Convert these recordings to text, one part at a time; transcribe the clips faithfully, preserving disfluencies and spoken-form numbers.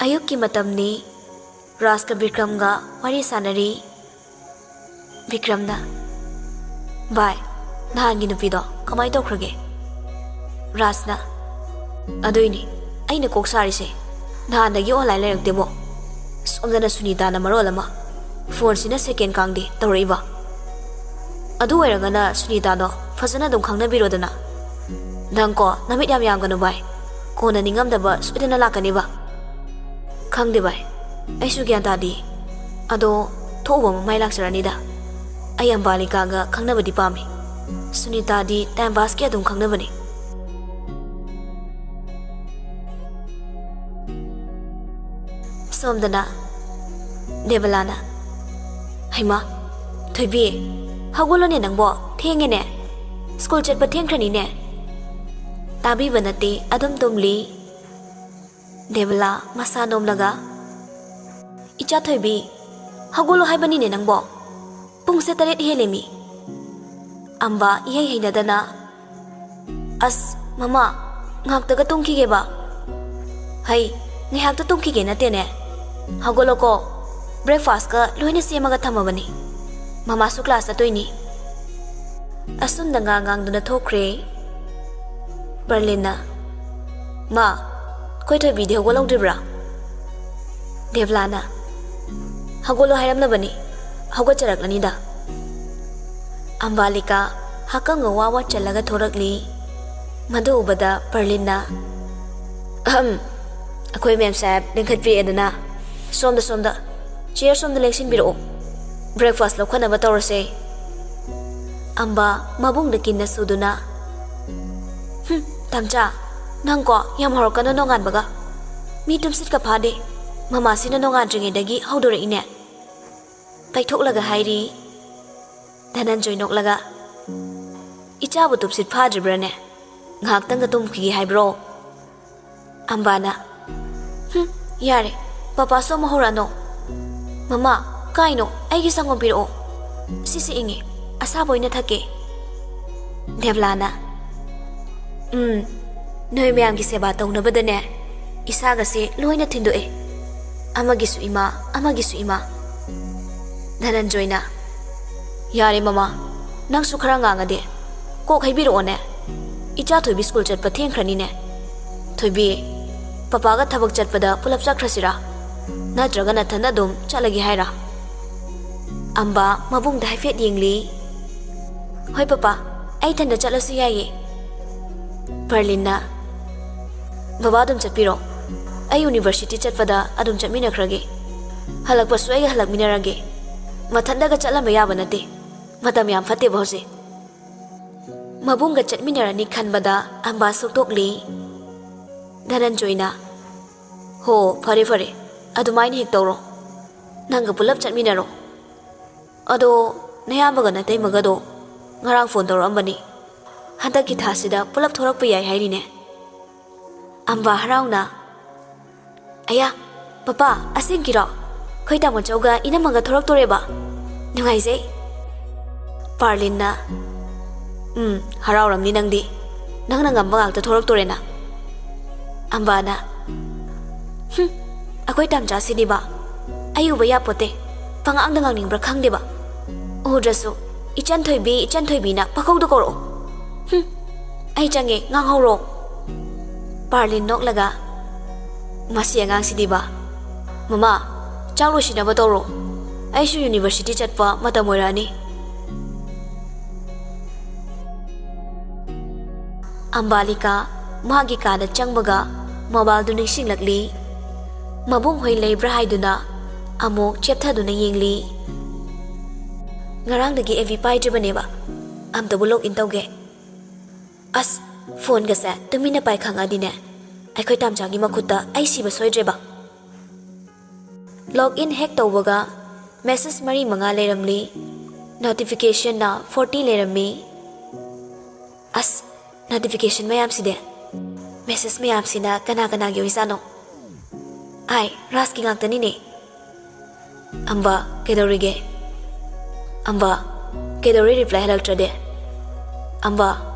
ꯑꯌꯨꯛꯀꯤ ꯃꯇꯝꯅꯤ꯫ ꯔꯥꯖꯀ ꯕꯤꯀ꯭ꯔꯝꯒ ꯋꯥꯔꯤ ꯁꯥꯟꯅꯔꯤ꯫ ꯕꯤꯀ꯭ꯔꯝꯅ, "ꯚꯥꯏ, ꯅꯍꯥꯟꯒꯤ ꯅꯨꯄꯤꯗꯣ ꯀꯃꯥꯏ ꯇꯧꯈ꯭ꯔꯒꯦ?" ꯔꯥꯖꯅ, "ꯑꯗꯨꯏꯅꯤ ꯑꯩꯅ ꯀꯣꯛ ꯁꯥꯔꯤꯁꯦ꯫ ꯅꯍꯥꯟꯗꯒꯤ online ꯂꯩꯔꯛꯇꯦꯕꯣ꯫ ꯁꯣꯝꯗꯅ ꯁꯨꯅꯤꯇꯥꯅ ꯃꯔꯣꯜ ꯑꯃ, ꯐꯣꯟꯁꯤꯅ ꯁꯦꯀꯦꯟ ꯀꯥꯡꯗꯦ ꯇꯧꯔꯛꯏꯕ꯫ ꯑꯗꯨ ꯑꯣꯏꯔꯒꯅ ꯁꯨꯅꯤꯇꯥꯗꯣ ꯐꯖꯅ ꯑꯗꯨꯝ ꯈꯪꯅꯕꯤꯔꯣꯗꯅ꯫ ꯅꯪꯀꯣ, ꯅꯃꯤꯠ ꯌꯥꯝ ꯌꯥꯝꯒꯅꯨ ꯚꯥꯏ꯫ ꯀꯣꯟꯅ ꯅꯤꯡꯉꯝꯗꯕ ꯁꯣꯏꯗꯅ ꯂꯥꯛꯀꯅꯤꯕ꯫ ꯈꯪꯗꯦ ꯚꯥꯏ, ꯑꯩꯁꯨ ꯒ꯭ꯌꯥꯟ ꯇꯥꯗꯦ꯫ ꯑꯗꯣ ꯊꯣꯛꯎꯕ ꯑꯃ ꯃꯥꯏ ꯂꯥꯛꯆꯔꯅꯤꯗ꯫ ꯑꯩ ꯑꯝꯕꯥꯂꯤꯀꯥꯒ ꯈꯪꯅꯕꯗꯤ ꯄꯥꯝꯃꯤ꯫ ꯁꯨꯅꯤꯇꯥꯗꯤ time passꯀꯤ ꯑꯗꯨꯝ ꯈꯪꯅꯕꯅꯤ꯫" ꯁꯣꯝꯗꯅ ꯗꯦꯕꯂꯥꯅ, "ꯍꯩꯃꯥ, ꯊꯣꯏꯕꯤ, ꯍꯧꯒꯠꯂꯣꯅꯦ ꯅꯪꯕꯣ, ꯊꯦꯡꯉꯦꯅꯦ꯫ ꯁ꯭ꯀꯨꯜ ꯆꯠꯄ ꯊꯦꯡꯈ꯭ꯔꯅꯤꯅꯦ꯫" ꯇꯥꯕꯤꯕ ꯅꯠꯇꯦ, ꯑꯗꯨꯝ ꯇꯨꯝꯂꯤ꯫ ꯗꯦꯕꯂꯥ ꯃꯁꯥ ꯅꯣꯝꯂꯒ, "ꯏꯆꯥ ꯊꯣꯏꯕꯤ, ꯍꯧꯒꯠꯂꯣ ꯍꯥꯏꯕꯅꯤꯅꯦ ꯅꯪꯕꯣ꯫ ꯄꯨꯡꯁꯦ ꯇꯔꯦꯠ ꯍꯦꯜꯂꯦꯃꯤ꯫" ꯑꯝꯕ ꯏꯍꯩ ꯍꯩꯅꯗꯅ, "ꯑꯁ, ꯃꯃꯥ, ꯉꯥꯏꯍꯥꯛꯇꯒ ꯇꯨꯝꯈꯤꯒꯦꯕ꯫" "ꯍꯩ, ꯉꯥꯏꯍꯥꯛꯇ ꯇꯨꯝꯈꯤꯒꯦ ꯅꯠꯇꯦꯅꯦ꯫ ꯍꯧꯒꯠꯂꯣꯀꯣ, breakfastꯀ ꯂꯣꯏꯅ ꯁꯦꯝꯃꯒ ꯊꯝꯃꯕꯅꯤ꯫ ꯃꯃꯥꯁꯨ class ꯆꯠꯇꯣꯏꯅꯤ꯫" ꯑꯁꯨꯝꯅ ꯉꯥꯡ ꯉꯥꯡꯗꯨꯅ ꯊꯣꯛꯈ꯭ꯔꯦ꯫ ꯄꯔꯂꯤꯟꯅ, "ꯃꯥ, ꯑꯩꯈꯣꯏ ꯊꯣꯏꯕꯤꯗꯤ ꯍꯧꯒꯠꯍꯧꯗ꯭ꯔꯤꯕ꯭ꯔꯥ?" ꯗꯦꯕꯂꯥꯅ, "ꯍꯧꯒꯠꯂꯣ ꯍꯥꯏꯔꯝꯂꯕꯅꯤ, ꯍꯧꯒꯠꯆꯔꯛꯂꯅꯤꯗ꯫" ꯑꯝꯕꯥꯂꯤꯀꯥ ꯍꯛꯀꯝꯒ ꯋꯥ ꯋꯥ ꯆꯜꯂꯒ ꯊꯣꯔꯛꯂꯤ꯫ ꯃꯗꯨ ꯎꯕꯗ ꯄꯔꯂꯤꯟꯅ, "ꯑꯍꯝ, ꯑꯩꯈꯣꯏ ꯃꯦꯝ ꯁꯥꯍꯦꯕ ꯂꯤꯡꯈꯠꯄꯤꯔꯛꯑꯦꯗꯅ꯫ ꯁꯣꯝꯗ, ꯁꯣꯝꯗ, chair ꯁꯣꯝꯗ ꯂꯦꯡꯁꯤꯟꯕꯤꯔꯛꯑꯣ꯫ Breakfast ꯂꯧꯈꯠꯅꯕ ꯇꯧꯔꯁꯦ꯫" ꯑꯝꯕ ꯃꯕꯨꯡꯗ ꯀꯤꯟꯅ ꯁꯨꯗꯨꯅ, "ꯍꯨꯝ, ꯇꯝꯆꯥ, ꯅꯪꯀꯣ ꯌꯥꯝ ꯍꯧꯔꯛꯀꯅꯨ ꯅꯣꯡꯉꯥꯟꯕꯒ꯫ ꯃꯤ ꯇꯨꯝꯁꯤꯠꯀ ꯐꯥꯗꯦ꯫ ꯃꯃꯥꯁꯤꯅ ꯅꯣꯡꯉꯥꯟꯗ꯭ꯔꯤꯉꯩꯗꯒꯤ ꯍꯧꯗꯣꯔꯛꯏꯅꯦ꯫" ꯄꯩꯊꯣꯛꯂꯒ ꯍꯥꯏꯔꯤ꯫ ꯙꯅꯟꯖꯣꯏ ꯅꯣꯛꯂꯒ, "ꯏꯆꯥꯕꯨ ꯇꯨꯝꯁꯤꯠ ꯐꯥꯗ꯭ꯔꯤꯕ꯭ꯔꯥꯅꯦ? ꯉꯥꯏꯍꯥꯛꯇꯪꯒ ꯇꯨꯝꯈꯤꯒꯦ ꯍꯥꯏꯕ꯭ꯔꯣ?" ꯑꯝꯕꯥꯅ, "ꯍꯨꯝ, ꯌꯥꯔꯦ, ꯄꯄꯥꯁꯨ ꯑꯃꯨꯛ ꯍꯧꯔꯛꯑꯅꯣ꯫ ꯃꯃꯥ, ꯀꯥꯏꯅꯣ, ꯑꯩꯒꯤ ꯁꯪꯒꯣꯝ ꯄꯤꯔꯛꯑꯣ꯫ ꯁꯤꯁꯦ ꯏꯪꯉꯦ, ꯑꯁꯥꯕ ꯑꯣꯏꯅ ꯊꯛꯀꯦ꯫" ꯗꯦꯕꯂꯥꯅ, "ꯎꯝ, ꯅꯣꯏ ꯃꯌꯥꯝꯒꯤ ꯁꯦꯕꯥ ꯇꯧꯅꯕꯗꯅꯦ, ꯏꯁꯥꯒꯁꯦ ꯂꯣꯏꯅ ꯊꯤꯟꯗꯣꯛꯑꯦ꯫ ꯑꯃꯒꯤꯁꯨ ꯏꯃꯥ, ꯑꯃꯒꯤꯁꯨ ꯏꯃꯥ꯫ ꯙꯅꯟꯖꯣꯏꯅ, "ꯌꯥꯔꯦ ꯃꯃꯥ, ꯅꯪꯁꯨ ꯈꯔ ꯉꯥꯡꯉꯗꯤ꯫ ꯀꯣꯛ ꯍꯩꯕꯤꯔꯛꯑꯣꯅꯦ꯫ ꯏꯆꯥ ꯊꯣꯏꯕꯤ ꯁ꯭ꯀꯨꯜ ꯆꯠꯄ ꯊꯦꯡꯈ꯭ꯔꯅꯤꯅꯦ꯫ ꯊꯣꯏꯕꯤ, ꯄꯄꯥꯒ ꯊꯕꯛ ꯆꯠꯄꯗ ꯄꯨꯂꯞ ꯆꯠꯈ꯭ꯔꯁꯤꯔꯥ? ꯅꯠꯇ꯭ꯔꯒ ꯅꯊꯟꯗ ꯑꯗꯨꯝ ꯆꯠꯂꯒꯦ ꯍꯥꯏꯔꯥ?" ꯑꯝꯕꯥ ꯃꯕꯨꯡꯗ ꯍꯥꯏꯐꯦꯠ ꯌꯦꯡꯂꯤ꯫ "ꯍꯣꯏ ꯄꯄꯥ, ꯑꯩ ꯏꯊꯟꯗ ꯆꯠꯂꯁꯨ ꯌꯥꯏꯌꯦ꯫" ꯄꯔꯂꯤꯟꯅ, "ꯕꯕꯥ ꯑꯗꯨꯝ ꯆꯠꯄꯤꯔꯣ꯫ ꯑꯩ ꯌꯨꯅꯤꯚꯔꯁꯤꯇꯤ ꯆꯠꯄꯗ ꯑꯗꯨꯝ ꯆꯠꯃꯤꯟꯅꯈ꯭ꯔꯒꯦ꯫ ꯍꯜꯂꯛꯄꯁꯨ ꯑꯩꯒ ꯍꯜꯂꯛꯃꯤꯟꯅꯔꯒꯦ꯫ ꯃꯊꯟꯇꯒ ꯆꯠꯂꯝꯕ ꯌꯥꯕ ꯅꯠꯇꯦ꯫ ꯃꯇꯝ ꯌꯥꯝ ꯐꯠꯇꯦꯕ ꯍꯧꯖꯤꯛ꯫" ꯃꯕꯨꯡꯒ ꯆꯠꯃꯤꯟꯅꯔꯅꯤ ꯈꯟꯕꯗ ꯑꯝꯕꯥ ꯁꯣꯛꯇꯣꯛꯂꯤ꯫ ꯙꯅꯟꯖꯣꯏꯅ, "ꯍꯣ, ꯐꯔꯦ ꯐꯔꯦ, ꯑꯗꯨꯃꯥꯏꯅ ꯍꯦꯛ ꯇꯧꯔꯣ꯫ ꯅꯪꯒ ꯄꯨꯂꯞ ꯆꯠꯃꯤꯟꯅꯔꯣ꯫ ꯑꯗꯣ ꯅꯌꯥꯝꯕꯒ ꯅꯇꯩꯃꯒꯗꯣ ꯉꯔꯥꯡ ꯐꯣꯟ ꯇꯧꯔꯛꯑꯝꯕꯅꯤ꯫ ꯍꯟꯗꯛꯀꯤ ꯊꯥꯁꯤꯗ ꯄꯨꯂꯞ ꯊꯣꯔꯛꯄ ꯌꯥꯏ ꯍꯥꯏꯔꯤꯅꯦ꯫" ꯑꯝꯕꯥ ꯍꯔꯥꯎꯅ, "ꯑꯌꯥ, ꯄꯄꯥ, ꯑꯁꯦꯡꯀꯤꯔꯣ? ꯑꯩꯈꯣꯏ ꯇꯥꯃꯣꯆꯧꯒ ꯏꯅꯝꯃꯒ ꯊꯣꯔꯛꯇꯣꯔꯦꯕ꯫ ꯅꯨꯡꯉꯥꯏꯖꯩ꯫" ꯄꯥꯔꯂꯤꯟꯅ, "ꯎꯝ, ꯍꯔꯥꯎꯔꯝꯅꯤ ꯅꯪꯗꯤ꯫ ꯅꯪꯅ ꯉꯝꯕ ꯉꯥꯛꯇ ꯊꯣꯔꯛꯇꯣꯔꯦꯅ꯫" ꯑꯝꯕꯥꯅ, "ꯍꯨꯝ, ꯑꯩꯈꯣꯏ ꯇꯥꯝꯆꯥꯁꯤꯗꯤꯕ꯫ ꯑꯩ ꯎꯕ ꯌꯥꯄꯣꯠꯇꯦ꯫ ꯄꯉꯥꯡꯗ ꯉꯥꯡꯅꯤꯡꯕ꯭ꯔꯥ ꯈꯪꯗꯦꯕ꯫ ꯎꯗ꯭ꯔꯁꯨ ꯏꯆꯟ ꯊꯣꯏꯕꯤ, ꯏꯆꯟ ꯊꯣꯏꯕꯤꯅ ꯄꯪꯀꯧꯗ ꯀꯧꯔꯛꯑꯣ꯫ ꯍꯨꯝ, ꯑꯩ ꯆꯪꯉꯦ, ꯉꯥꯡꯍꯧꯔꯣ꯫" ꯄꯥꯔꯂꯤꯟ ꯅꯣꯛꯂꯒ, "ꯃꯁꯤ ꯑꯉꯥꯡꯁꯤꯗꯤꯕ꯫ ꯃꯃꯥ, ꯆꯥꯛ ꯂꯣꯏꯁꯤꯟꯅꯕ ꯇꯧꯔꯣ꯫ ꯑꯩꯁꯨ ꯌꯨꯅꯤꯚꯔꯁꯤꯇꯤ ꯆꯠꯄ ꯃꯇꯝ ꯑꯣꯏꯔꯛꯑꯅꯤ꯫" ꯑꯝꯕꯥꯂꯤꯀꯥ ꯃꯥꯒꯤ ꯀꯥꯗ ꯆꯪꯕꯒ ꯃꯣꯕꯥꯏꯜꯗꯨ ꯅꯤꯡꯁꯤꯡꯂꯛꯂꯤ꯫ ꯃꯕꯨꯡ ꯍꯣꯏ ꯂꯩꯕ꯭ꯔꯥ ꯍꯥꯏꯗꯨꯅ ꯑꯃꯨꯛ ꯆꯦꯞꯊꯗꯨꯅ ꯌꯦꯡꯂꯤ꯫ "ꯉꯔꯥꯡꯗꯒꯤ ꯑꯦꯐ ꯕꯤ ꯄꯥꯏꯗ꯭ꯔꯤꯕꯅꯦꯕ꯫ ꯑꯝꯇꯕꯨ ꯂꯣꯒ ꯏꯟ ꯇꯧꯒꯦ꯫ ꯑꯁ, ꯐꯣꯟꯒꯁꯦ ꯇꯨꯃꯤꯟꯅ ꯄꯥꯏ ꯈꯪꯉꯗꯤꯅꯦ, ꯑꯩꯈꯣꯏ ꯇꯥꯝꯆꯥꯒꯤ ꯃꯈꯨꯠꯇ ꯑꯩ ꯁꯤꯕ ꯁꯣꯏꯗ꯭ꯔꯦꯕ꯫" ꯂꯣꯒ ꯏꯟ ꯍꯦꯛ ꯇꯧꯕꯒ ꯃꯦꯁꯦꯖ ꯃꯔꯤ ꯃꯉꯥ ꯂꯩꯔꯝꯂꯤ꯫ ꯅꯣꯇꯤꯐꯤꯀꯦꯁꯟꯅ ꯐꯣꯔꯇꯤ ꯂꯩꯔꯝꯃꯤ꯫ "ꯑꯁ, ꯅꯣꯇꯤꯐꯤꯀꯦꯁꯟ ꯃꯌꯥꯝꯁꯤꯗꯤ꯫ ꯃꯦꯁꯦꯖ ꯃꯌꯥꯝꯁꯤꯅ ꯀꯅꯥ ꯀꯅꯥꯒꯤ ꯑꯣꯏꯖꯥꯠꯅꯣ? ꯑꯥꯏ, ꯔꯥꯖꯀꯤ ꯉꯥꯛꯇꯅꯤꯅꯦ꯫" "ꯑꯝꯕ, ꯀꯩꯗꯧꯔꯤꯒꯦ? ꯑꯝꯕ, ꯀꯩꯗꯧꯔꯦ ꯔꯤꯄ꯭ꯂꯥꯏ ꯍꯜꯂꯛꯇ꯭ꯔꯗꯤ? ꯑꯝꯕ,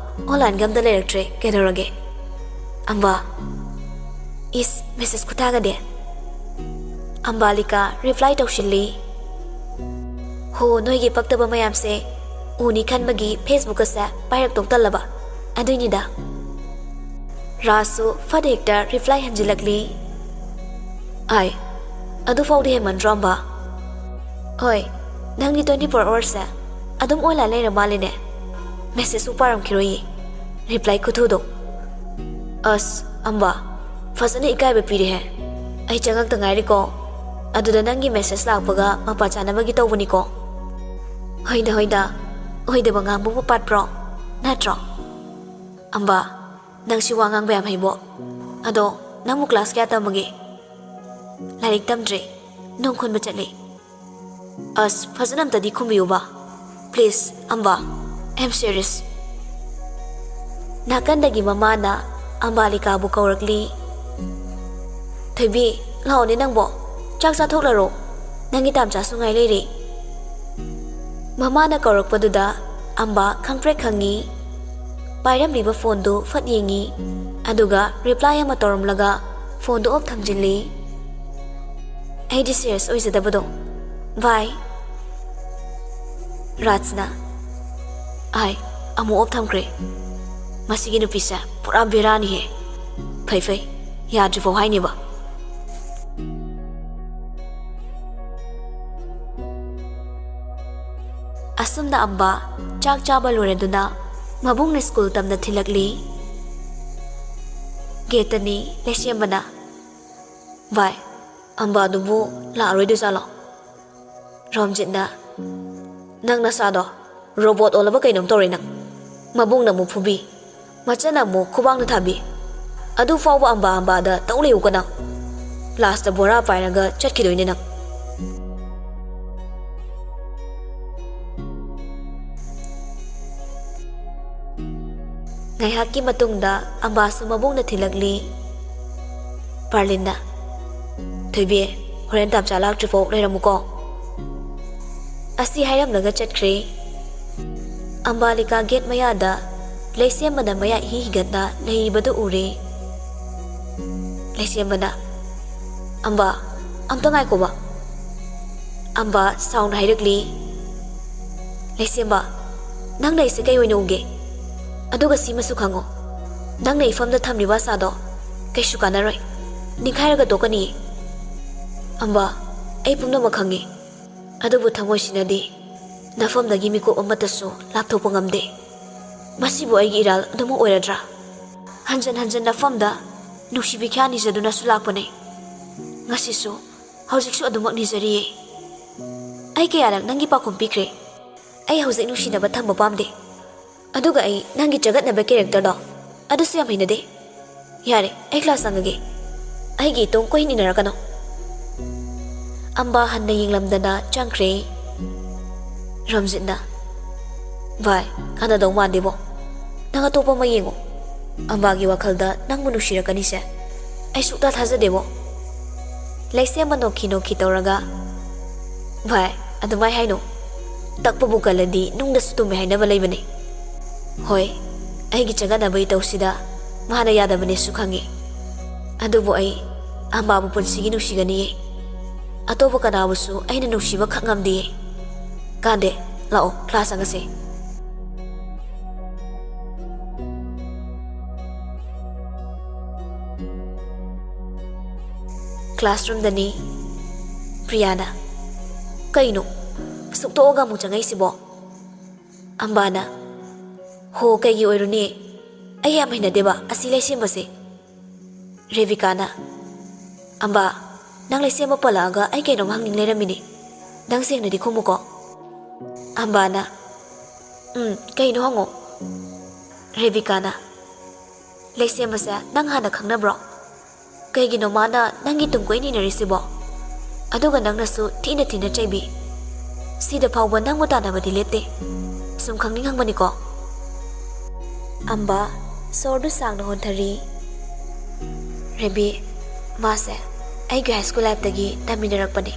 ꯑꯣꯟꯂꯥꯏꯟꯒ ꯑꯝꯇ ꯂꯩꯔꯛꯇ꯭ꯔꯦ, ꯀꯩꯗꯧꯔꯒꯦ? ꯑꯝꯕ, ꯏꯁ, ꯃꯦꯁꯦꯖ ꯈꯨꯊꯥꯒꯗꯤ꯫ ꯑꯝꯕꯥꯂꯤꯀꯥ ꯔꯤꯄ꯭ꯂꯥꯏ ꯇꯧꯁꯤꯜꯂꯤ꯫ ꯍꯣ, ꯅꯣꯏꯒꯤ ꯄꯛꯇꯕ ꯃꯌꯥꯝꯁꯦ ꯎꯅꯤ ꯈꯟꯕꯒꯤ ꯐꯦꯁꯕꯨꯛ ꯑꯁꯦ ꯄꯥꯏꯔꯛꯇꯧ ꯇꯜꯂꯕ, ꯑꯗꯨꯏꯅꯤꯗ꯫ ꯔꯥꯖꯁꯨ ꯐꯠ ꯍꯦꯛꯇ ꯔꯤꯄ꯭ꯂꯥꯏ ꯍꯟꯖꯤꯜꯂꯛꯂꯤ꯫ ꯑꯥꯏ, ꯑꯗꯨꯐꯥꯎꯗꯤ ꯍꯦꯟꯃꯟꯗ꯭ꯔꯣ, ꯑꯝꯕꯥ? ꯍꯣꯏ, ꯅꯪꯗꯤ twenty four ꯑꯋꯥꯔꯁꯦ ꯑꯗꯨꯝ ꯑꯣꯟꯂꯥꯏꯟ ꯂꯩꯔ ꯃꯥꯜꯂꯦꯅꯦ꯫ ꯃꯦꯁꯦꯖꯁꯨ ꯄꯥꯔꯝꯈꯤꯔꯣꯏꯌꯦ, ꯔꯤꯄ꯭ꯂꯥꯏ ꯈꯨꯊꯨꯗꯣ꯫ ꯑꯁ, ꯑꯝꯕꯥ, ꯐꯖꯅ ꯏꯀꯥꯏꯕ ꯄꯤꯔꯦꯍꯦ꯫ ꯑꯩ ꯆꯪꯉꯛꯇ ꯉꯥꯏꯔꯤꯀꯣ, ꯑꯗꯨꯗ ꯅꯪꯒꯤ ꯃꯦꯁꯦꯖ ꯂꯥꯛꯄꯒ ꯃꯄꯥ ꯆꯥꯅꯕꯒꯤ ꯇꯧꯕꯅꯤꯀꯣ꯫ ꯍꯣꯏꯗ, ꯍꯣꯏꯗ, ꯑꯣꯏꯗꯕ ꯉꯥꯡꯕꯕꯨ ꯄꯥꯠꯄ꯭ꯔꯣ? ꯅꯠꯇ꯭ꯔꯣ? ꯑꯝꯕꯥ, ꯅꯪꯁꯤ ꯋꯥ ꯉꯥꯡꯕ ꯌꯥꯝ ꯍꯩꯕꯣ꯫ ꯑꯗꯣ, ꯅꯪꯕꯨ ꯀ꯭ꯂꯥꯁ ꯀꯌꯥ ꯇꯝꯃꯒꯦ? ꯂꯥꯏꯔꯤꯛ ꯇꯝꯗ꯭ꯔꯦ, ꯅꯣꯡ ꯈꯨꯟꯕ ꯆꯠꯂꯤ꯫ ꯑꯁ, ꯐꯖꯅ ꯑꯝꯇꯗꯤ ꯈꯨꯝꯕꯤꯌꯨꯕ꯫ Please, ꯑꯝꯕꯥ, I am serious꯫ ꯅꯥꯀꯟꯗꯒꯤ ꯃꯃꯥꯅ ꯑꯝꯕꯥꯂꯤꯀꯥꯕꯨ ꯀꯧꯔꯛꯂꯤ꯫ "ꯊꯣꯏꯕꯤ, ꯂꯥꯛꯑꯣꯅꯦ ꯅꯪꯕꯣ, ꯆꯥꯛ ꯆꯥꯊꯣꯛꯂꯔꯣ, ꯅꯪꯒꯤ ꯇꯥꯝꯆꯥꯁꯨ ꯉꯥꯏ ꯂꯩꯔꯦ꯫" ꯃꯃꯥꯅ ꯀꯧꯔꯛꯄꯗꯨꯗ ꯑꯝꯕꯥ ꯈꯪꯄ꯭ꯔꯦꯛ ꯈꯪꯉꯤ꯫ ꯄꯥꯏꯔꯝꯂꯤꯕ ꯐꯣꯟꯗꯨ ꯐꯠ ꯌꯦꯡꯉꯤ, ꯑꯗꯨꯒ ꯔꯤꯄ꯭ꯂꯥꯏ ꯑꯃ ꯇꯧꯔꯝꯂꯒ ꯐꯣꯟꯗꯨ ꯑꯣꯐ ꯊꯝꯖꯤꯜꯂꯤ꯫ "ꯑꯩꯗꯤ ꯁꯤꯔꯤꯌꯁ ꯑꯣꯏꯖꯗꯕꯗꯣ꯫ ꯕꯥꯏ꯫" ꯔꯥꯖꯅ, "ꯑꯥꯏ, ꯑꯃꯨꯛ ꯑꯣꯐ ꯊꯝꯈ꯭ꯔꯦ꯫ ꯃꯁꯤꯒꯤ ꯅꯨꯄꯤꯁꯦ ꯄꯨꯔꯥ ꯕꯦꯔꯥꯅꯤꯍꯦ꯫ ꯐꯩ ꯐꯩ, ꯌꯥꯗ꯭ꯔꯤꯐꯥꯎ ꯍꯥꯏꯅꯦꯕ꯫" ꯑꯁꯨꯝꯅ ꯑꯝꯕꯥ ꯆꯥꯛ ꯆꯥꯕ ꯂꯣꯏꯔꯗꯨꯅ ꯃꯕꯨꯡꯅ ꯁ꯭ꯀꯨꯜ ꯇꯝꯅ ꯊꯤꯜꯂꯛꯂꯤ꯫ ꯒꯦꯠꯇꯅꯤ ꯂꯩꯁꯦꯝꯕꯅ꯫ "ꯚꯥꯏ, ꯑꯝꯕꯥꯗꯨꯕꯨ ꯂꯥꯛꯑꯔꯣꯏꯗꯣꯏꯖꯥꯠꯂꯣ?" ꯔꯣꯝꯖꯤꯠꯅ, "ꯅꯪ ꯅꯁꯥꯗꯣ ꯔꯣꯕꯣꯠ ꯑꯣꯜꯂꯕ ꯀꯩꯅꯣꯝ ꯇꯧꯔꯦ ꯅꯪ꯫ ꯃꯕꯨꯡꯅ ꯑꯃꯨꯛ ꯐꯨꯕꯤ, ꯃꯆꯟꯅ ꯑꯃꯨꯛ ꯈꯨꯕꯥꯛꯅ ꯊꯥꯕꯤ꯫ ꯑꯗꯨ ꯐꯥꯎꯕ ꯑꯝꯕꯥ ꯑꯝꯕꯥꯗ ꯇꯧ ꯂꯩꯌꯨꯀꯣ ꯅꯪ꯫ ꯂꯥꯁꯇ ꯕꯣꯔꯥ ꯄꯥꯏꯔꯒ ꯆꯠꯈꯤꯗꯣꯏꯅꯦ ꯅꯪ꯫" ꯉꯥꯏꯍꯥꯛꯀꯤ ꯃꯇꯨꯡꯗ ꯑꯝꯕꯥꯁꯨ ꯃꯕꯨꯡꯅ ꯊꯤꯜꯂꯛꯂꯤ꯫ ꯄꯥꯔꯂꯤꯟꯅ, "ꯊꯣꯏꯕꯤ, ꯍꯣꯔꯦꯟ ꯇꯥꯝꯆꯥ ꯂꯥꯛꯇ꯭ꯔꯤꯐꯥꯎ ꯂꯩꯔꯝꯃꯨꯀꯣ꯫" ꯑꯁꯤ ꯍꯥꯏꯔꯝꯂꯒ ꯆꯠꯈ꯭ꯔꯦ꯫ ꯑꯝꯕꯥꯂꯤꯀꯥ ꯒꯦꯠ ꯃꯌꯥꯗ ꯂꯩꯁꯦꯝꯕꯅ ꯃꯌꯥ ꯏꯍꯤ ꯍꯤꯒꯠꯅ ꯂꯩꯔꯤꯕꯗꯨ ꯎꯔꯦ꯫ ꯂꯩꯁꯦꯝꯕꯅ, "ꯑꯝꯕ, ꯑꯝꯇ ꯉꯥꯏꯈꯣꯕ꯫" ꯑꯝꯕ ꯁꯥꯎꯅ ꯍꯥꯏꯔꯛꯂꯤ, "ꯂꯩꯁꯦꯝꯕ, ꯅꯪꯅ ꯑꯩꯁꯦ ꯀꯩ ꯑꯣꯏꯅ ꯎꯒꯦ? ꯑꯗꯨꯒ ꯁꯤꯃꯁꯨ ꯈꯪꯉꯣ, ꯅꯪꯅ ꯏꯐꯝꯗ ꯊꯝꯂꯤꯕ ꯑꯁꯥꯗꯣ ꯀꯩꯁꯨ ꯀꯥꯟꯅꯔꯣꯏ, ꯅꯤꯡꯈꯥꯏꯔꯒ ꯇꯣꯛꯀꯅꯤ꯫" "ꯑꯝꯕ, ꯑꯩ ꯄꯨꯝꯅꯃꯛ ꯈꯪꯉꯤ, ꯑꯗꯨꯕꯨ ꯊꯃꯣꯏꯁꯤꯅꯗꯤ ꯅꯐꯝꯗꯒꯤ ꯃꯤꯀꯨꯞ ꯑꯃꯠꯇꯁꯨ ꯂꯥꯞꯊꯣꯛꯄ ꯉꯝꯗꯦ꯫ ꯃꯁꯤꯕꯨ ꯑꯩꯒꯤ ꯏꯔꯥꯜ ꯑꯗꯨꯃꯛ ꯑꯣꯏꯔꯗ꯭ꯔꯥ? ꯍꯟꯖꯟ ꯍꯟꯖꯟ ꯅꯐꯝꯗ ꯅꯨꯡꯁꯤꯕꯤ ꯈ꯭ꯌꯥ ꯅꯤꯖꯗꯨꯅꯁꯨ ꯂꯥꯛꯄꯅꯦ꯫ ꯉꯁꯤꯁꯨ, ꯍꯧꯖꯤꯛꯁꯨ ꯑꯗꯨꯃꯛ ꯅꯤꯖꯔꯤꯌꯦ꯫ ꯑꯩ ꯀꯌꯥꯔꯛ ꯅꯪꯒꯤ ꯄꯥꯎꯈꯨꯝ ꯄꯤꯈ꯭ꯔꯦ꯫ ꯑꯩ ꯍꯧꯖꯤꯛ ꯅꯨꯡꯁꯤꯅꯕ ꯊꯝꯕ ꯄꯥꯝꯗꯦ꯫ ꯑꯗꯨꯒ ꯑꯩ ꯅꯪꯒꯤ ꯆꯒꯠꯅꯕ ꯀꯦꯔꯦꯛꯇꯔꯗꯣ ꯑꯗꯨꯁꯨ ꯌꯥꯝ ꯍꯩꯅꯗꯦ꯫ ꯌꯥꯔꯦ, ꯑꯩ ꯀ꯭ꯂꯥꯁ ꯆꯪꯉꯒꯦ꯫ ꯑꯩꯒꯤ ꯏꯇꯣꯡ ꯀꯣꯏꯍꯟ ꯏꯟꯅꯔꯛꯀꯅꯣ꯫" ꯑꯝꯕꯥ ꯍꯟꯅ ꯌꯦꯡꯂꯝꯗꯅ ꯆꯪꯈ꯭ꯔꯦ꯫ ꯔꯝꯖꯤꯠꯅ, "ꯚꯥꯏ, ꯀꯥꯟꯅꯗꯧ ꯃꯥꯟꯗꯦꯕꯣ꯫ ꯅꯪ ꯑꯇꯣꯞꯄ ꯑꯃ ꯌꯦꯡꯉꯣ꯫ ꯑꯝꯕꯥꯒꯤ ꯋꯥꯈꯜꯗ ꯅꯪꯕꯨ ꯅꯨꯡꯁꯤꯔꯛꯀꯅꯤꯁꯦ ꯑꯩ ꯁꯨꯛꯊꯥ ꯊꯥꯖꯗꯦꯕꯣ꯫" ꯂꯩꯁꯦꯝꯕ ꯅꯣꯛꯈꯤ ꯅꯣꯛꯈꯤ ꯇꯧꯔꯒ, "ꯚꯥꯏ, ꯑꯗꯨꯃꯥꯏ ꯍꯥꯏꯅꯣ꯫ ꯇꯛꯄꯕꯨ ꯀꯜꯂꯗꯤ ꯅꯨꯡꯗꯁꯨ ꯇꯨꯝꯃꯦ ꯍꯥꯏꯅꯕ ꯂꯩꯕꯅꯦ꯫ ꯍꯣꯏ, ꯑꯩꯒꯤ ꯆꯒꯠꯅꯕ ꯏꯇꯧꯁꯤꯗ ꯃꯥꯅ ꯌꯥꯗꯕꯅꯦꯁꯨ ꯈꯪꯉꯤ꯫ ꯑꯗꯨꯕꯨ ꯑꯩ ꯑꯝꯕꯥꯕꯨ ꯄꯨꯟꯁꯤꯒꯤ ꯅꯨꯡꯁꯤꯒꯅꯤꯌꯦ꯫ ꯑꯇꯣꯞꯄ ꯀꯅꯥꯕꯨꯁꯨ ꯑꯩꯅ ꯅꯨꯡꯁꯤꯕ ꯈꯛ ꯉꯝꯗꯤꯌꯦ꯫ ꯀꯥꯟꯗꯦ, ꯂꯥꯛꯑꯣ, ꯀ꯭ꯂꯥꯁ ꯆꯪꯉꯁꯦ꯫" ꯀ꯭ꯂꯥꯁꯔꯨꯝꯗꯅꯤ꯫ ꯄ꯭ꯔꯤꯌꯥꯅ, "ꯀꯩꯅꯣ, ꯁꯨꯛꯇꯣꯛꯑꯒ ꯑꯃꯨꯛ ꯆꯪꯉꯛꯏꯁꯤꯕꯣ?" ꯑꯝꯕꯥꯅ, "ꯍꯣ, ꯀꯩꯒꯤ ꯑꯣꯏꯔꯨꯅꯤ? ꯑꯩ ꯌꯥꯝ ꯍꯩꯅꯗꯦꯕ ꯑꯁꯤ ꯂꯩꯁꯦꯝꯕꯁꯦ꯫" ꯔꯦꯕꯤꯀꯥꯅ, "ꯑꯝꯕꯥ, ꯅꯪ ꯂꯩꯁꯦꯝꯕ ꯄꯜꯂꯛꯑꯒ ꯑꯩ ꯀꯩꯅꯣꯝ ꯍꯪꯅꯤꯡ ꯂꯩꯔꯝꯃꯤꯅꯦ꯫ ꯅꯪ ꯁꯦꯡꯅꯗꯤ ꯈꯨꯝꯃꯨꯀꯣ꯫" ꯑꯝꯕꯥꯅ, "ꯎꯝ, ꯀꯩꯅꯣ ꯍꯪꯉꯣ꯫" ꯔꯦꯕꯤꯀꯥꯅ, "ꯂꯩꯁꯦꯝꯕꯁꯦ ꯅꯪ ꯍꯥꯟꯅ ꯈꯪꯅꯕ꯭ꯔꯣ? ꯀꯩꯒꯤꯅꯣ ꯃꯥꯅ ꯅꯪꯒꯤ ꯇꯨꯡ ꯀꯣꯏꯅ ꯏꯟꯅꯔꯤꯁꯤꯕꯣ? ꯑꯗꯨꯒ ꯅꯪꯅꯁꯨ ꯊꯤꯅ ꯊꯤꯅ ꯆꯩꯕꯤ꯫ ꯁꯤꯗ ꯐꯥꯎꯕ ꯅꯪꯕꯨ ꯇꯥꯟꯅꯕꯗꯤ ꯂꯦꯞꯇꯦ꯫ ꯁꯨꯝ ꯈꯪꯅꯤꯡ ꯍꯪꯕꯅꯤꯀꯣ꯫" ꯑꯝꯕ ꯁꯣꯔꯗꯨ ꯁꯥꯡꯅ ꯍꯣꯟꯊꯔꯤ꯫ "ꯔꯦꯕꯤ, ꯃꯥꯁꯦ ꯑꯩꯒꯤ ꯍꯥꯏ ꯁ꯭ꯀꯨꯜ ꯂꯥꯏꯐꯇꯒꯤ ꯇꯝꯃꯤꯟꯅꯔꯛꯄꯅꯦ꯫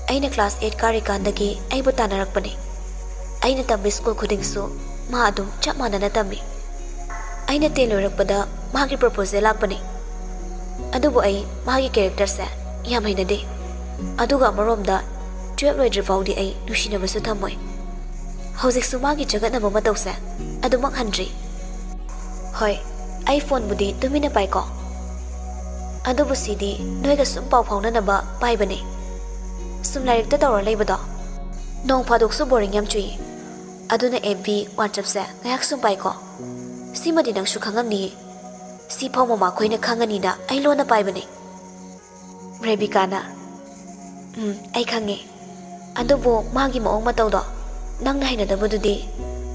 ꯑꯩꯅ ꯀ꯭ꯂꯥꯁ ꯑꯩꯠ ꯀꯥꯔꯤꯀꯥꯟꯗꯒꯤ ꯑꯩꯕꯨ ꯇꯥꯟꯅꯔꯛꯄꯅꯦ꯫ ꯑꯩꯅ ꯇꯝꯕ ꯁ꯭ꯀꯨꯜ ꯈꯨꯗꯤꯡꯁꯨ ꯃꯥ ꯑꯗꯨꯝ ꯆꯞ ꯃꯥꯟꯅꯅ ꯇꯝꯃꯤ꯫ ꯑꯩꯅ ꯇꯦꯟ ꯂꯣꯏꯔꯛꯄꯗ ꯃꯥꯒꯤ ꯄ꯭ꯔꯄꯣꯖꯦꯜ ꯂꯥꯛꯄꯅꯦ꯫ ꯑꯗꯨꯕꯨ ꯑꯩ ꯃꯥꯒꯤ ꯀꯦꯔꯦꯛꯇꯔꯁꯦ ꯌꯥꯝ ꯍꯩꯅꯗꯦ꯫ ꯑꯗꯨꯒ ꯑꯃꯔꯣꯝꯗ ꯇꯨꯌꯦꯜꯞ ꯂꯣꯏꯗ꯭ꯔꯤ ꯐꯥꯎꯗꯤ ꯑꯩ ꯅꯨꯡꯁꯤꯅꯕꯁꯨ ꯊꯝꯃꯣꯏ꯫ ꯍꯧꯖꯤꯛꯁꯨ ꯃꯥꯒꯤ ꯆꯒꯠꯅꯕ ꯃꯇꯧꯁꯦ ꯑꯗꯨꯃꯛ ꯍꯟꯗ꯭ꯔꯤ꯫ ꯍꯣꯏ, ꯑꯩ ꯐꯣꯟꯕꯨꯗꯤ ꯇꯨꯃꯤꯟꯅ ꯄꯥꯏꯀꯣ꯫ ꯑꯗꯨꯕꯨ ꯁꯤꯗꯤ ꯅꯣꯏꯒ ꯁꯨꯝ ꯄꯥꯎ ꯐꯥꯎꯅꯅꯕ ꯄꯥꯏꯕꯅꯦ꯫ ꯁꯨꯝ ꯂꯥꯏꯔꯤꯛꯇ ꯇꯧꯔ ꯂꯩꯕꯗꯣ ꯅꯣꯡ ꯐꯥꯗꯣꯛꯁꯨ ꯕꯣꯔꯤꯡ ꯌꯥꯝ ꯆꯨꯏ꯫ ꯑꯗꯨꯅ ꯑꯦꯐ ꯕꯤ, ꯋꯥꯆꯞꯁꯦ ꯉꯥꯏꯍꯥꯛ ꯁꯨꯝ ꯄꯥꯏꯀꯣ꯫ ꯁꯤꯃꯗꯤ ꯅꯪꯁꯨ ꯈꯪꯉꯝꯅꯤꯌꯦ꯫ ꯁꯤ ꯐꯥꯎ ꯃꯃꯥꯈꯣꯏꯅ ꯈꯪꯉꯅꯤꯅ ꯑꯩ ꯂꯣꯟꯅ ꯄꯥꯏꯕꯅꯦ꯫ ꯔꯦꯕꯤꯀꯥꯅ, "ꯎꯝ, ꯑꯩ ꯈꯪꯉꯦ꯫ ꯑꯗꯨꯕꯨ ꯃꯥꯒꯤ ꯃꯑꯣꯡ ꯃꯇꯧꯗꯣ ꯅꯪꯅ ꯍꯩꯅꯗꯕꯗꯨꯗꯤ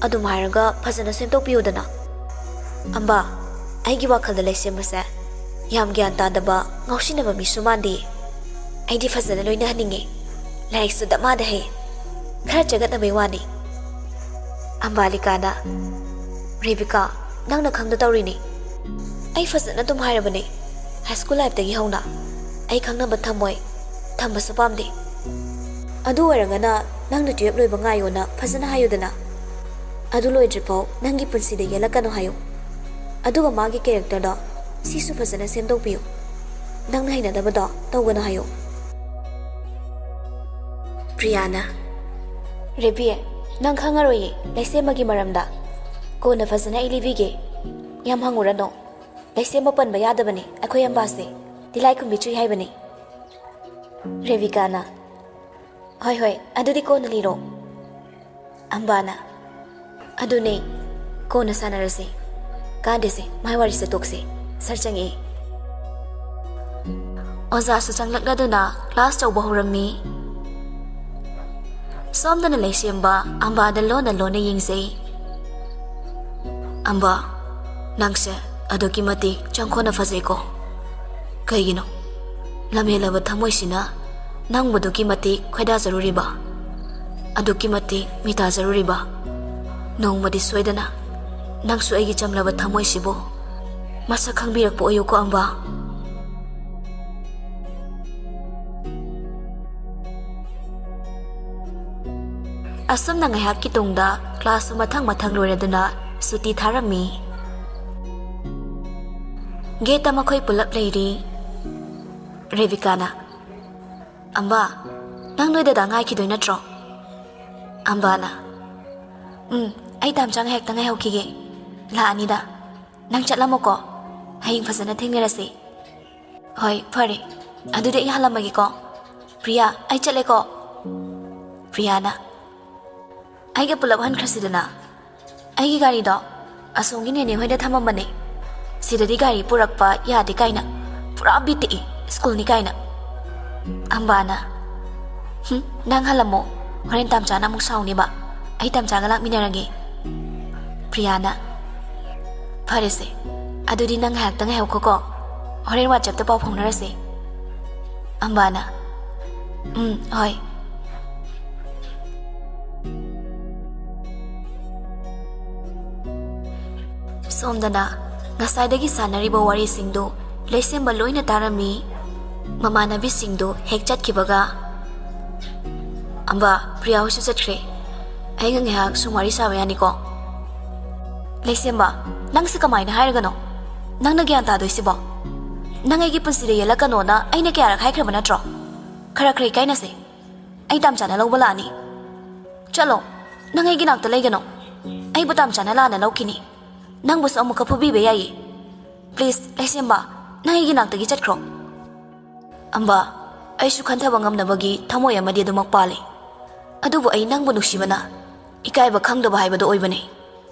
ꯑꯗꯨꯝ ꯍꯥꯏꯔꯒ ꯐꯖꯅ ꯁꯦꯝꯗꯣꯛꯄꯤꯌꯨꯗꯅ꯫" "ꯑꯝꯕꯥ, ꯑꯩꯒꯤ ꯋꯥꯈꯜꯗ ꯂꯩꯁꯦꯝꯕꯁꯦ ꯌꯥꯝ ꯒ꯭ꯌꯥꯟ ꯇꯥꯗꯕ, ꯉꯥꯎꯁꯤꯟꯅꯕ ꯃꯤꯁꯨ ꯃꯥꯟꯗꯦ꯫ ꯑꯩꯗꯤ ꯐꯖꯅ ꯂꯣꯏꯅꯍꯟꯅꯤꯡꯉꯦ꯫ ꯂꯥꯏꯔꯤꯛꯁꯨ ꯗꯃꯥꯗ ꯍꯩ꯫ ꯈꯔ ꯆꯒꯠꯅꯕꯩ ꯋꯥꯅꯤ꯫" ꯑꯝꯕꯥꯂꯤꯀꯥꯅ, "ꯔꯦꯕꯤꯀꯥ, ꯅꯪꯅ ꯈꯪꯗ ꯇꯧꯔꯤꯅꯤ꯫ ꯑꯩ ꯐꯖꯅ ꯑꯗꯨꯝ ꯍꯥꯏꯔꯕꯅꯦ꯫ ꯍꯥꯏ ꯁ꯭ꯀꯨꯜ ꯂꯥꯏꯐꯇꯒꯤ ꯍꯧꯅ ꯑꯩ ꯈꯪꯅꯕ ꯊꯝꯃꯣꯏ, ꯊꯝꯕꯁꯨ ꯄꯥꯝꯗꯦ꯫ ꯑꯗꯨ ꯑꯣꯏꯔꯒꯅ ꯅꯪꯅ ꯇꯨꯌꯦꯜꯞ ꯂꯣꯏꯕ ꯉꯥꯏꯌꯣꯅ ꯐꯖꯅ ꯍꯥꯏꯌꯨꯗꯅ꯫ ꯑꯗꯨ ꯂꯣꯏꯗ꯭ꯔꯤꯐꯥꯎ ꯅꯪꯒꯤ ꯄꯨꯟꯁꯤꯗ ꯌꯦꯜꯂꯛꯀꯅꯨ ꯍꯥꯏꯌꯨ꯫ ꯑꯗꯨꯒ ꯃꯥꯒꯤ ꯀꯦꯔꯦꯛꯇꯔꯗꯣ ꯁꯤꯁꯨ ꯐꯖꯅ ꯁꯦꯝꯗꯣꯛꯄꯤꯌꯨ꯫ ꯅꯪꯅ ꯍꯩꯅꯗꯕꯗꯣ ꯇꯧꯒꯅꯨ ꯍꯥꯏꯌꯨ꯫" ꯄ꯭ꯔꯤꯌꯥꯅ, "ꯔꯦꯕꯤ, ꯅꯪ ꯈꯪꯉꯔꯣꯏꯌꯦ ꯂꯩꯁꯦꯝꯕꯒꯤ ꯃꯔꯝꯗ꯫ ꯀꯣꯟꯅ ꯐꯖꯅ ꯑꯩ ꯂꯤꯕꯤꯒꯦ꯫ ꯌꯥꯝ ꯍꯪꯉꯨꯔꯅꯨ꯫ ꯂꯩꯁꯦꯝꯕ ꯄꯟꯕ ꯌꯥꯗꯕꯅꯦ ꯑꯩꯈꯣꯏ ꯑꯝꯕꯥꯁꯦ꯫ ꯇꯤꯂꯥꯏꯈꯨꯝꯕꯤ ꯆꯨꯏ ꯍꯥꯏꯕꯅꯦ꯫" ꯔꯦꯕꯤꯀꯥꯅ, "ꯍꯣꯏ, ꯍꯣꯏ, ꯑꯗꯨꯗꯤ ꯀꯣꯟꯅ ꯂꯤꯔꯣ꯫" ꯑꯝꯕꯥꯅ, "ꯑꯗꯨꯅꯦ, ꯀꯣꯟꯅ ꯁꯥꯟꯅꯔꯁꯦ꯫ ꯀꯥꯟꯗꯦꯁꯦ, ꯃꯥꯏ ꯋꯥꯔꯤꯁꯦ ꯇꯣꯛꯁꯦ꯫" ꯁꯥꯔ ꯆꯪꯉꯛꯑꯦ꯫ ꯑꯣꯖꯥꯁꯨ ꯆꯪꯂꯛꯂꯗꯨꯅ ꯀ꯭ꯂꯥꯁ ꯇꯧꯕ ꯍꯧꯔꯝꯃꯤ꯫ ꯁꯣꯝꯗꯅ ꯂꯩꯁꯦꯝꯕ ꯑꯝꯕꯥꯗ ꯂꯣꯟꯅ ꯂꯣꯟꯅ ꯌꯦꯡꯖꯩ꯫ "ꯑꯝꯕꯥ, ꯅꯪꯁꯦ ꯑꯗꯨꯛꯀꯤ ꯃꯇꯤꯛ ꯆꯪꯈꯣꯟꯅ ꯐꯖꯩꯀꯣ꯫ ꯀꯩꯒꯤꯅꯣ ꯂꯝꯍꯦꯜꯂꯕ ꯊꯃꯣꯏꯁꯤꯅ ꯅꯪꯕꯨ ꯑꯗꯨꯛꯀꯤ ꯃꯇꯤꯛ ꯈꯣꯏꯗꯥꯖꯔꯨꯔꯤꯕ, ꯑꯗꯨꯛꯀꯤ ꯃꯇꯤꯛ ꯃꯤꯇꯥꯖꯔꯨꯔꯤꯕ? ꯅꯣꯡꯃꯗꯤ ꯁꯣꯏꯗꯅ ꯅꯪꯁꯨ ꯑꯩꯒꯤ ꯆꯝꯂꯕ ꯊꯃꯣꯏꯁꯤꯕꯨ ꯃꯁꯛ ꯈꯪꯕꯤꯔꯛꯄ ꯑꯣꯏꯌꯨꯀꯣ, ꯑꯝꯕꯥ꯫" ꯑꯁꯨꯝꯅ ꯉꯥꯏꯍꯥꯛꯀꯤ ꯇꯨꯡꯗ ꯀ꯭ꯂꯥꯁꯁꯨ ꯃꯊꯪ ꯃꯊꯪ ꯂꯣꯏꯔꯗꯨꯅ ꯁꯨꯇꯤ ꯊꯥꯔꯝꯃꯤ꯫ ꯒꯦꯠꯇ ꯃꯈꯣꯏ ꯄꯨꯂꯞ ꯂꯩꯔꯤ꯫ ꯔꯦꯕꯤꯀꯥꯅ, "ꯑꯝꯕ, ꯅꯪ ꯅꯣꯏ ꯗꯗꯥ ꯉꯥꯏꯈꯤꯗꯣꯏ ꯅꯠꯇ꯭ꯔꯣ?" ꯑꯝꯕꯥꯅ, "ꯎꯝ, ꯑꯩ ꯇꯥꯝꯆꯥ ꯉꯥꯏꯍꯥꯛꯇꯪ ꯉꯥꯏꯍꯧꯈꯤꯒꯦ, ꯂꯥꯛꯑꯅꯤꯗ꯫ ꯅꯪ ꯆꯠꯂꯝꯃꯣꯀꯣ, ꯍꯌꯦꯡ ꯐꯖꯅ ꯊꯦꯡꯅꯔꯁꯤ꯫" "ꯍꯣꯏ, ꯐꯔꯦ꯫ ꯑꯗꯨꯗꯤ ꯑꯩ ꯍꯜꯂꯝꯃꯒꯦꯀꯣ꯫ ꯄ꯭ꯔꯤꯌꯥ, ꯑꯩ ꯆꯠꯂꯦꯀꯣ꯫" ꯄ꯭ꯔꯤꯌꯥꯅ, "ꯑꯩꯒ ꯄꯨꯂꯞ ꯍꯟꯈ꯭ꯔꯁꯤꯗꯅ꯫ ꯑꯩꯒꯤ ꯒꯥꯔꯤꯗꯣ ꯑꯁꯣꯝꯒꯤ ꯅꯦꯅꯦ ꯍꯣꯏꯗ ꯊꯝꯃꯝꯕꯅꯦ꯫ ꯁꯤꯗꯗꯤ ꯒꯥꯔꯤ ꯄꯨꯔꯛꯄ ꯌꯥꯗꯦ ꯀꯥꯏꯅ ꯄꯨꯔꯥ ꯕꯤꯠ ꯇꯦꯛꯏ, ꯁ꯭ꯀꯨꯜꯅꯤ ꯀꯥꯏꯅ꯫" ꯑꯝꯕꯥꯅ, "ꯍꯨꯝ, ꯅꯪ ꯍꯜꯂꯝꯃꯣ, ꯍꯣꯔꯦꯟ ꯇꯥꯝꯆꯥꯅ ꯑꯃꯨꯛ ꯁꯥꯎꯅꯦꯕ꯫ ꯑꯩ ꯇꯥꯝꯆꯥꯒ ꯂꯥꯛꯃꯤꯟꯅꯔꯒꯦ꯫" ꯄ꯭ꯔꯤꯌꯥꯅ, "ꯐꯔꯦꯁꯦ, ꯑꯗꯨꯗꯤ ꯅꯪ ꯉꯥꯏꯍꯥꯛꯇꯪ ꯉꯥꯏꯍꯧꯈꯣꯀꯣ, ꯍꯣꯔꯦꯟ WhatsApp-ꯇ ꯄꯥꯎ ꯐꯥꯎꯅꯔꯁꯦ꯫" ꯑꯝꯕꯥꯅ, "ꯎꯝ, ꯍꯣꯏ꯫" ꯁꯣꯝꯗꯅ ꯉꯁꯥꯏꯗꯒꯤ ꯁꯥꯟꯅꯔꯤꯕ ꯋꯥꯔꯤꯁꯤꯡꯗꯨ ꯂꯩꯁꯦꯝꯕ ꯂꯣꯏꯅ ꯇꯥꯔꯝꯃꯤ꯫ ꯃꯃꯥꯟꯅꯕꯤꯁꯤꯡꯗꯨ ꯍꯦꯛ ꯆꯠꯈꯤꯕꯒ, "ꯑꯝꯕ, ꯄ꯭ꯔꯤꯌꯥ ꯍꯣꯏꯁꯨ ꯆꯠꯈ꯭ꯔꯦ꯫ ꯑꯩꯒ ꯉꯥꯏꯍꯥꯛ ꯁꯨꯝ ꯋꯥꯔꯤ ꯁꯥꯕ ꯌꯥꯅꯤꯀꯣ?" "ꯂꯩꯁꯦꯝꯕ, ꯅꯪꯁꯦ ꯀꯃꯥꯏꯅ ꯍꯥꯏꯔꯒꯅꯣ? ꯅꯪꯅ ꯒ꯭ꯌꯥꯟ ꯇꯥꯗꯣꯏꯁꯤꯕꯣ? ꯅꯪ ꯑꯩꯒꯤ ꯄꯨꯟꯁꯤꯗ ꯌꯦꯜꯂꯛꯀꯅꯣꯅ ꯑꯩꯅ ꯀꯌꯥꯔꯛ ꯍꯥꯏꯈ꯭ꯔꯕ ꯅꯠꯇ꯭ꯔꯣ? ꯈꯔ ꯈꯔ ꯏꯀꯥꯏꯅꯁꯦ꯫ ꯑꯩ ꯇꯥꯝꯆꯥꯅ ꯂꯧꯕ ꯂꯥꯛꯑꯅꯤ꯫ ꯆꯠꯂꯣ, ꯅꯪ ꯑꯩꯒꯤ ꯅꯥꯛꯇ ꯂꯩꯒꯅꯣ꯫ ꯑꯩꯕꯨ ꯇꯥꯝꯆꯥꯅ ꯂꯥꯟꯅ ꯂꯧꯈꯤꯅꯤ꯫ ꯅꯪꯕꯨꯁꯨ ꯑꯃꯨꯛꯀ ꯐꯨꯕꯤꯕ ꯌꯥꯏꯌꯦ꯫ Please, ꯂꯩꯁꯦꯝꯕ, ꯅꯪ ꯑꯩꯒꯤ ꯅꯥꯛꯇꯒꯤ ꯆꯠꯈ꯭ꯔꯣ꯫" "ꯑꯝꯕ, ꯑꯩꯁꯨ ꯈꯟꯊꯕ ꯉꯝꯅꯕꯒꯤ ꯊꯃꯣꯏ ꯑꯃꯗꯤ ꯑꯗꯨꯃꯛ ꯄꯥꯜꯂꯤ꯫ ꯑꯗꯨꯕꯨ ꯑꯩ ꯅꯪꯕꯨ ꯅꯨꯡꯁꯤꯕꯅ ꯏꯀꯥꯏꯕ ꯈꯪꯗꯕ ꯍꯥꯏꯕꯗꯨ ꯑꯣꯏꯕꯅꯤ꯫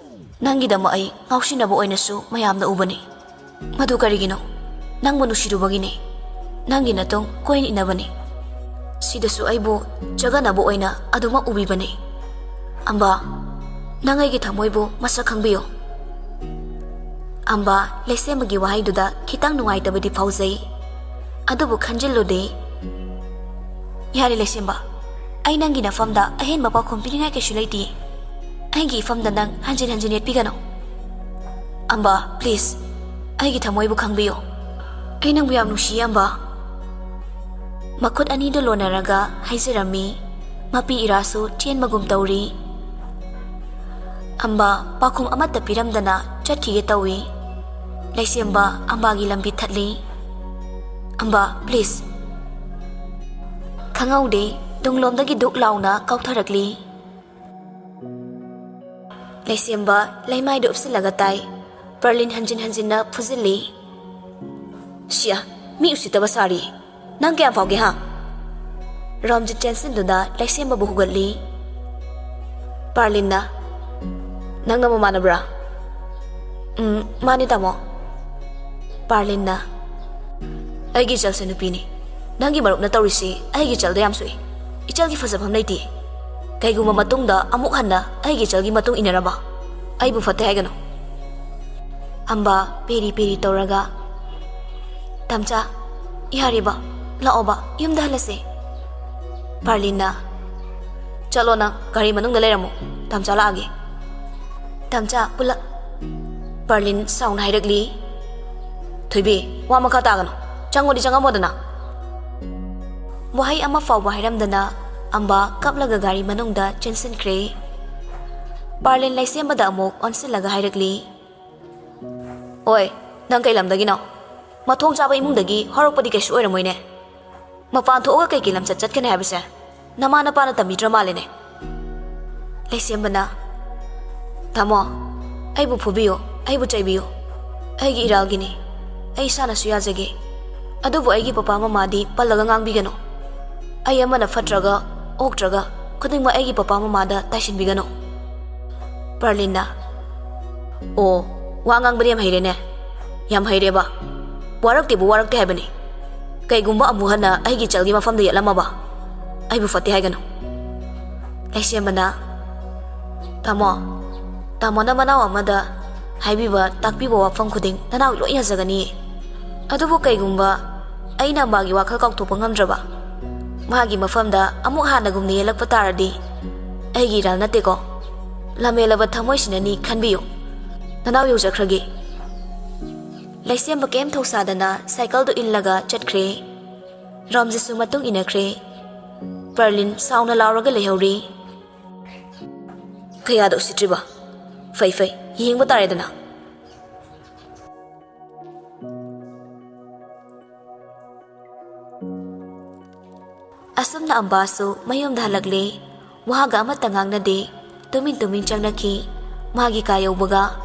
ꯅꯪꯒꯤꯗꯃꯛ ꯑꯩ ꯉꯥꯎꯁꯤꯟꯅꯕ ꯑꯣꯏꯅꯁꯨ ꯃꯌꯥꯝꯅ ꯎꯕꯅꯤ꯫ ꯃꯗꯨ ꯀꯔꯤꯒꯤꯅꯣ? ꯅꯪꯕꯨ ꯅꯨꯡꯁꯤꯔꯨꯕꯒꯤꯅꯤ꯫ ꯅꯪꯒꯤ ꯅꯇꯨꯡ ꯀꯣꯏꯅ ꯏꯟꯅꯕꯅꯤ꯫ ꯁꯤꯗꯁꯨ ꯑꯩꯕꯨ ꯆꯒꯅꯕ ꯑꯣꯏꯅ ꯑꯗꯨꯃꯛ ꯎꯕꯤꯕꯅꯤ꯫ ꯑꯝꯕ, ꯅꯪ ꯑꯩꯒꯤ ꯊꯃꯣꯏꯕꯨ ꯃꯁꯛ ꯈꯪꯕꯤꯌꯨ꯫" ꯑꯝꯕ, ꯂꯩꯁꯦꯝꯕꯒꯤ ꯋꯥꯍꯩꯗꯨꯗ ꯈꯤꯇꯪ ꯅꯨꯡꯉꯥꯏꯇꯕꯗꯤ ꯐꯥꯎꯖꯩ, ꯑꯗꯨꯕꯨ ꯈꯟꯖꯤꯜꯂꯨꯗꯦ꯫ "ꯌꯥꯔꯦ ꯂꯩꯁꯦꯝꯕ, ꯑꯩ ꯅꯪꯒꯤ ꯅꯐꯝꯗ ꯑꯍꯦꯟꯕ ꯄꯥꯎꯈꯨꯝ ꯄꯤꯅꯤꯡꯉꯥꯏ ꯀꯩꯁꯨ ꯂꯩꯇꯦ꯫ ꯑꯩꯒꯤ ꯏꯐꯝꯗ ꯅꯪ ꯍꯟꯖꯤꯟ ꯍꯟꯖꯤꯟ ꯌꯦꯠꯄꯤꯒꯅꯨ꯫" "ꯑꯝꯕ, please, ꯑꯩꯒꯤ ꯊꯃꯣꯏꯕꯨ ꯈꯪꯕꯤꯌꯨ꯫ ꯑꯩ ꯅꯪꯕꯨ ꯌꯥꯝ ꯅꯨꯡꯁꯤꯌꯦ, ꯑꯝꯕ꯫" ꯃꯈꯨꯠ ꯑꯅꯤꯗꯨ ꯂꯣꯟꯅꯔꯒ ꯍꯥꯏꯖꯔꯝꯃꯤ꯫ ꯃꯄꯤ ꯏꯔꯥꯁꯨ ꯆꯦꯟꯕꯒꯨꯝ ꯇꯧꯔꯤ꯫ ꯑꯝꯕ ꯄꯥꯎꯈꯨꯝ ꯑꯃꯠꯇ ꯄꯤꯔꯝꯗꯅ ꯆꯠꯈꯤꯒꯦ ꯇꯧꯏ꯫ ꯂꯩꯁꯦꯝꯕ ꯑꯝꯕꯥꯒꯤ ꯂꯝꯕꯤ ꯊꯠꯂꯤ꯫ ꯑꯝꯕ, please꯫ ꯈꯪꯍꯧꯗꯦ, ꯇꯨꯡꯂꯣꯝꯗꯒꯤ ꯙꯨꯛ ꯂꯥꯎꯅ ꯀꯥꯎꯊꯔꯛꯂꯤ꯫ ꯂꯩꯁꯦꯝꯕ ꯂꯩꯃꯥꯏꯗ ꯎꯞꯁꯤꯜꯂꯒ ꯇꯥꯏ꯫ ꯄꯔꯂꯤꯟ ꯍꯟꯖꯤꯟ ꯍꯟꯖꯤꯟꯅ ꯐꯨꯖꯤꯜꯂꯤ꯫ "ꯁꯤꯌꯥ, ꯃꯤ ꯎꯁꯤꯠꯇꯕ ꯁꯥꯔꯤ꯫ ꯅꯪ ꯀꯌꯥꯝ ꯐꯥꯎꯒꯦ, ꯍꯥ?" ꯔꯣꯝꯖꯤꯠ ꯆꯦꯟꯁꯤꯟꯗꯨꯅ ꯂꯩꯁꯦꯝꯕꯕꯨ ꯍꯨꯒꯠꯂꯤ꯫ ꯄꯥꯔꯂꯤꯟꯅ, "ꯅꯪꯅ ꯃꯃꯥꯟꯅꯕ꯭ꯔꯥ?" "ꯎꯝ, ꯃꯥꯅꯤ, ꯇꯥꯃꯣ꯫" ꯄꯥꯔꯂꯤꯟꯅ, "ꯑꯩꯒꯤ ꯏꯆꯜꯁꯦ ꯅꯨꯄꯤꯅꯤ꯫ ꯅꯪꯒꯤ ꯃꯔꯨꯞꯅ ꯇꯧꯔꯤꯁꯤ ꯑꯩꯒꯤ ꯏꯆꯜꯗ ꯌꯥꯝ ꯁꯣꯛꯏ꯫ ꯏꯆꯜꯒꯤ ꯐꯖꯐꯝ ꯂꯩꯇꯦ꯫ ꯀꯩꯒꯨꯝꯕ ꯃꯇꯨꯡꯗ ꯑꯃꯨꯛ ꯍꯟꯅ ꯑꯩꯒꯤ ꯏꯆꯜꯒꯤ ꯃꯇꯨꯡ ꯏꯟꯅꯔꯕ, ꯑꯩꯕꯨ ꯐꯠꯇꯦ ꯍꯥꯏꯒꯅꯨ꯫" ꯑꯝꯕ ꯄꯦꯔꯤ ꯄꯦꯔꯤ ꯇꯧꯔꯒ, "ꯇꯝꯆꯥ, ꯌꯥꯔꯦꯕ, ꯂꯥꯛꯑꯣꯕ, ꯌꯨꯝꯗ ꯍꯜꯂꯁꯦ꯫" ꯄꯥꯔꯂꯤꯟꯅ, "ꯆꯠꯂꯣ ꯅꯪ, ꯒꯥꯔꯤ ꯃꯅꯨꯡꯗ ꯂꯩꯔꯝꯃꯣ, ꯇꯝꯆꯥ ꯂꯥꯛꯑꯒꯦ꯫" "ꯇꯝꯆꯥ, ꯄꯨꯂꯞ꯫" ꯄꯥꯔꯂꯤꯟ ꯁꯥꯎꯅ ꯍꯥꯏꯔꯛꯂꯤ꯫ "ꯊꯣꯏꯕꯤ, ꯋꯥ ꯃꯈꯥ ꯇꯥꯒꯅꯨ꯫ ꯆꯪꯉꯣꯗꯤ ꯆꯪꯉꯝꯃꯣꯗꯅ꯫" ꯋꯥꯍꯩ ꯑꯃ ꯐꯥꯎꯕ ꯍꯥꯏꯔꯝꯗꯅ ꯑꯝꯕ ꯀꯞꯂꯒ ꯒꯥꯔꯤ ꯃꯅꯨꯡꯗ ꯆꯦꯟꯁꯤꯟꯈ꯭ꯔꯦ꯫ ꯄꯥꯔꯂꯤꯟ ꯂꯩꯁꯦꯝꯕꯗ ꯑꯃꯨꯛ ꯑꯣꯟꯁꯤꯜꯂꯒ ꯍꯥꯏꯔꯛꯂꯤ, "ꯑꯣꯏ, ꯅꯪ ꯀꯩ ꯂꯝꯗꯒꯤꯅꯣ? ꯃꯊꯣꯡ ꯆꯥꯕ ꯏꯃꯨꯡꯗꯒꯤ ꯍꯧꯔꯛꯄꯗꯤ ꯀꯩꯁꯨ ꯑꯣꯏꯔꯝꯃꯣꯏꯅꯦ꯫ ꯃꯄꯥꯟ ꯊꯣꯛꯑꯒ ꯀꯩꯀꯩ ꯂꯝꯆꯠ ꯆꯠꯀꯅꯤ ꯍꯥꯏꯕꯁꯦ ꯅꯃꯥ ꯅꯄꯥꯅ ꯇꯝꯕꯤꯗ꯭ꯔ ꯃꯥꯜꯂꯦꯅꯦ꯫" ꯂꯩꯁꯦꯝꯕꯅ, "ꯇꯥꯃꯣ, ꯑꯩꯕꯨ ꯐꯨꯕꯤꯌꯨ, ꯑꯩꯕꯨ ꯆꯩꯕꯤꯌꯨ꯫ ꯑꯩꯒꯤ ꯏꯔꯥꯜꯒꯤꯅꯤ꯫ ꯑꯩ ꯏꯁꯥꯅꯁꯨ ꯌꯥꯖꯒꯦ꯫ ꯑꯗꯨꯕꯨ ꯑꯩꯒꯤ ꯄꯄꯥ ꯃꯃꯥꯗꯤ ꯄꯜꯂꯒ ꯉꯥꯡꯕꯤꯒꯅꯨ꯫ ꯑꯩ ꯑꯃꯅ ꯐꯠꯇ꯭ꯔꯒ ꯑꯣꯛꯇ꯭ꯔꯒ ꯈꯨꯗꯤꯡꯃꯛ ꯑꯩꯒꯤ ꯄꯄꯥ ꯃꯃꯥꯗ ꯇꯥꯏꯁꯤꯟꯕꯤꯒꯅꯨ꯫" ꯄꯔꯂꯤꯟꯅ, "ꯑꯣ, ꯋꯥ ꯉꯥꯡꯕꯗꯤ ꯌꯥꯝ ꯍꯩꯔꯦꯅꯦ꯫ ꯌꯥꯝ ꯍꯩꯔꯦꯕ꯫ ꯋꯥꯔꯛꯇꯦꯕꯨ ꯋꯥꯔꯛꯇꯦ ꯍꯥꯏꯕꯅꯤ꯫ ꯀꯩꯒꯨꯝꯕ ꯑꯃꯨꯛ ꯍꯟꯅ ꯑꯩꯒꯤ ꯏꯆꯜꯒꯤ ꯃꯐꯝꯗ ꯌꯦꯠꯂꯝꯃꯕ, ꯑꯩꯕꯨ ꯐꯠꯇꯦ ꯍꯥꯏꯒꯅꯨ꯫" ꯂꯩꯁꯦꯝꯕꯅ, "ꯇꯥꯃꯣ, ꯇꯥꯃꯣꯅ ꯃꯅꯥꯎ ꯑꯃꯗ ꯍꯥꯏꯕꯤꯕ ꯇꯥꯛꯄꯤꯕ ꯋꯥꯐꯝ ꯈꯨꯗꯤꯡ ꯅꯅꯥꯎ ꯂꯣꯏ ꯌꯥꯖꯒꯅꯤꯌꯦ꯫ ꯑꯗꯨꯕꯨ ꯀꯩꯒꯨꯝꯕ ꯑꯩꯅ ꯑꯝꯕꯥꯒꯤ ꯋꯥꯈꯜ ꯀꯥꯎꯊꯣꯛꯄ ꯉꯝꯗ꯭ꯔꯕ, ꯃꯥꯒꯤ ꯃꯐꯝꯗ ꯑꯃꯨꯛ ꯍꯥꯟꯅꯒꯨꯝꯅ ꯌꯦꯜꯂꯛꯄ ꯇꯥꯔꯗꯤ ꯑꯩꯒꯤ ꯏꯔꯥꯜ ꯅꯠꯇꯦꯀꯣ꯫ ꯂꯝꯍꯦꯜꯂꯕ ꯊꯃꯣꯏꯁꯤꯅꯅꯤ, ꯈꯟꯕꯤꯌꯨ꯫ ꯅꯅꯥꯎ ꯌꯧꯖꯈ꯭ꯔꯒꯦ꯫" ꯂꯩꯁꯦꯝꯕ ꯀꯩꯝ ꯊꯧꯁꯥꯗꯅ ꯁꯥꯏꯀꯜꯗꯨ ꯏꯜꯂꯒ ꯆꯠꯈ꯭ꯔꯦ꯫ ꯔꯥꯝꯖꯤꯠꯁꯨ ꯃꯇꯨꯡ ꯏꯟꯅꯈ꯭ꯔꯦ꯫ ꯄꯔꯂꯤꯟ ꯁꯥꯎꯅ ꯂꯥꯎꯔꯒ ꯂꯩꯍꯧꯔꯤ꯫ "ꯀꯌꯥꯗ ꯎꯁꯤꯠꯇ꯭ꯔꯤꯕ? ꯐꯩ, ꯐꯩ, ꯌꯦꯡꯕ ꯇꯥꯔꯦꯗꯅ꯫" ꯑꯁꯨꯝꯅ ꯑꯝꯕꯥꯁꯨ ꯃꯌꯨꯝꯗ ꯍꯜꯂꯛꯂꯦ꯫ ꯋꯥꯍꯒ ꯑꯃꯠꯇ ꯉꯥꯡꯅꯗꯦ꯫ ꯇꯨꯃꯤꯟ ꯇꯨꯃꯤꯟ ꯆꯪꯅꯈꯤ꯫ ꯃꯥꯒꯤ ꯀꯥ ꯌꯧꯕꯒ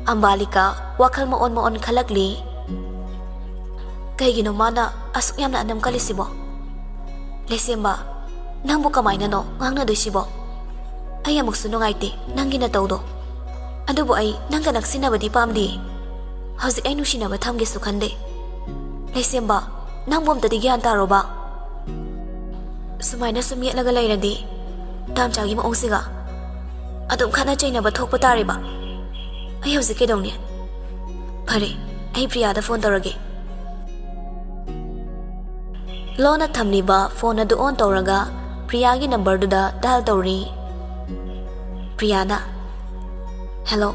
ꯑꯝꯕꯥꯂꯤꯀꯥ ꯋꯥꯈꯜ ꯃꯑꯣꯟ ꯃꯑꯣꯟ ꯈꯜꯂꯛꯂꯤ꯫ "ꯀꯩꯒꯤꯅꯣ ꯃꯥꯅ ꯑꯁꯨꯛ ꯌꯥꯝꯅ ꯑꯅꯝ ꯀꯜꯂꯤꯁꯤꯕꯣ? ꯂꯩꯁꯦꯝꯕ, ꯅꯪꯕꯨ ꯀꯃꯥꯏꯅꯅꯣ ꯉꯥꯡꯅꯗꯣꯏꯁꯤꯕꯣ? ꯑꯩ ꯑꯃꯨꯛꯁꯨ ꯅꯨꯡꯉꯥꯏꯇꯦ ꯅꯪꯒꯤ ꯅꯇꯧꯗꯣ꯫ ꯑꯗꯨꯕꯨ ꯑꯩ ꯅꯪꯒ ꯅꯛꯁꯤꯟꯅꯕꯗꯤ ꯄꯥꯝꯗꯦ꯫ ꯍꯧꯖꯤꯛ ꯑꯩ ꯅꯨꯡꯁꯤꯅꯕ ꯊꯝꯒꯦꯁꯨ ꯈꯟꯗꯦ꯫ ꯂꯩꯁꯦꯝꯕ, ꯅꯪꯕꯨ ꯑꯝꯇꯗꯤ ꯒ꯭ꯌꯥꯟ ꯇꯥꯔꯣꯕ꯫ ꯁꯨꯃꯥꯏꯅ ꯁꯨꯝ ꯌꯦꯠꯂꯒ ꯂꯩꯔꯗꯤ ꯇꯥꯝꯆꯥꯒꯤ ꯃꯑꯣꯡꯁꯤꯒ ꯑꯗꯨꯝ ꯈꯠꯅ ꯆꯩꯅꯕ ꯊꯣꯛꯄ ꯇꯥꯔꯦꯕ꯫ ꯑꯩ ꯍꯧꯖꯤꯛ ꯀꯩꯗꯧꯅꯤ? ꯐꯔꯦ, ꯑꯩ ꯄ꯭ꯔꯤꯌꯥꯗ ꯐꯣꯟ ꯇꯧꯔꯒꯦ꯫" ꯂꯣꯟꯅ ꯊꯝꯂꯤꯕ ꯐꯣꯟ ꯑꯗꯨ ꯑꯣꯟ ꯇꯧꯔꯒ ꯄ꯭ꯔꯤꯌꯥꯒꯤ ꯅꯝꯕꯔꯗꯨꯗ ꯗꯥꯏꯜ ꯇꯧꯔꯤ꯫ ꯄ꯭ꯔꯤꯌꯥꯅ, "ꯍꯦꯜꯂꯣ,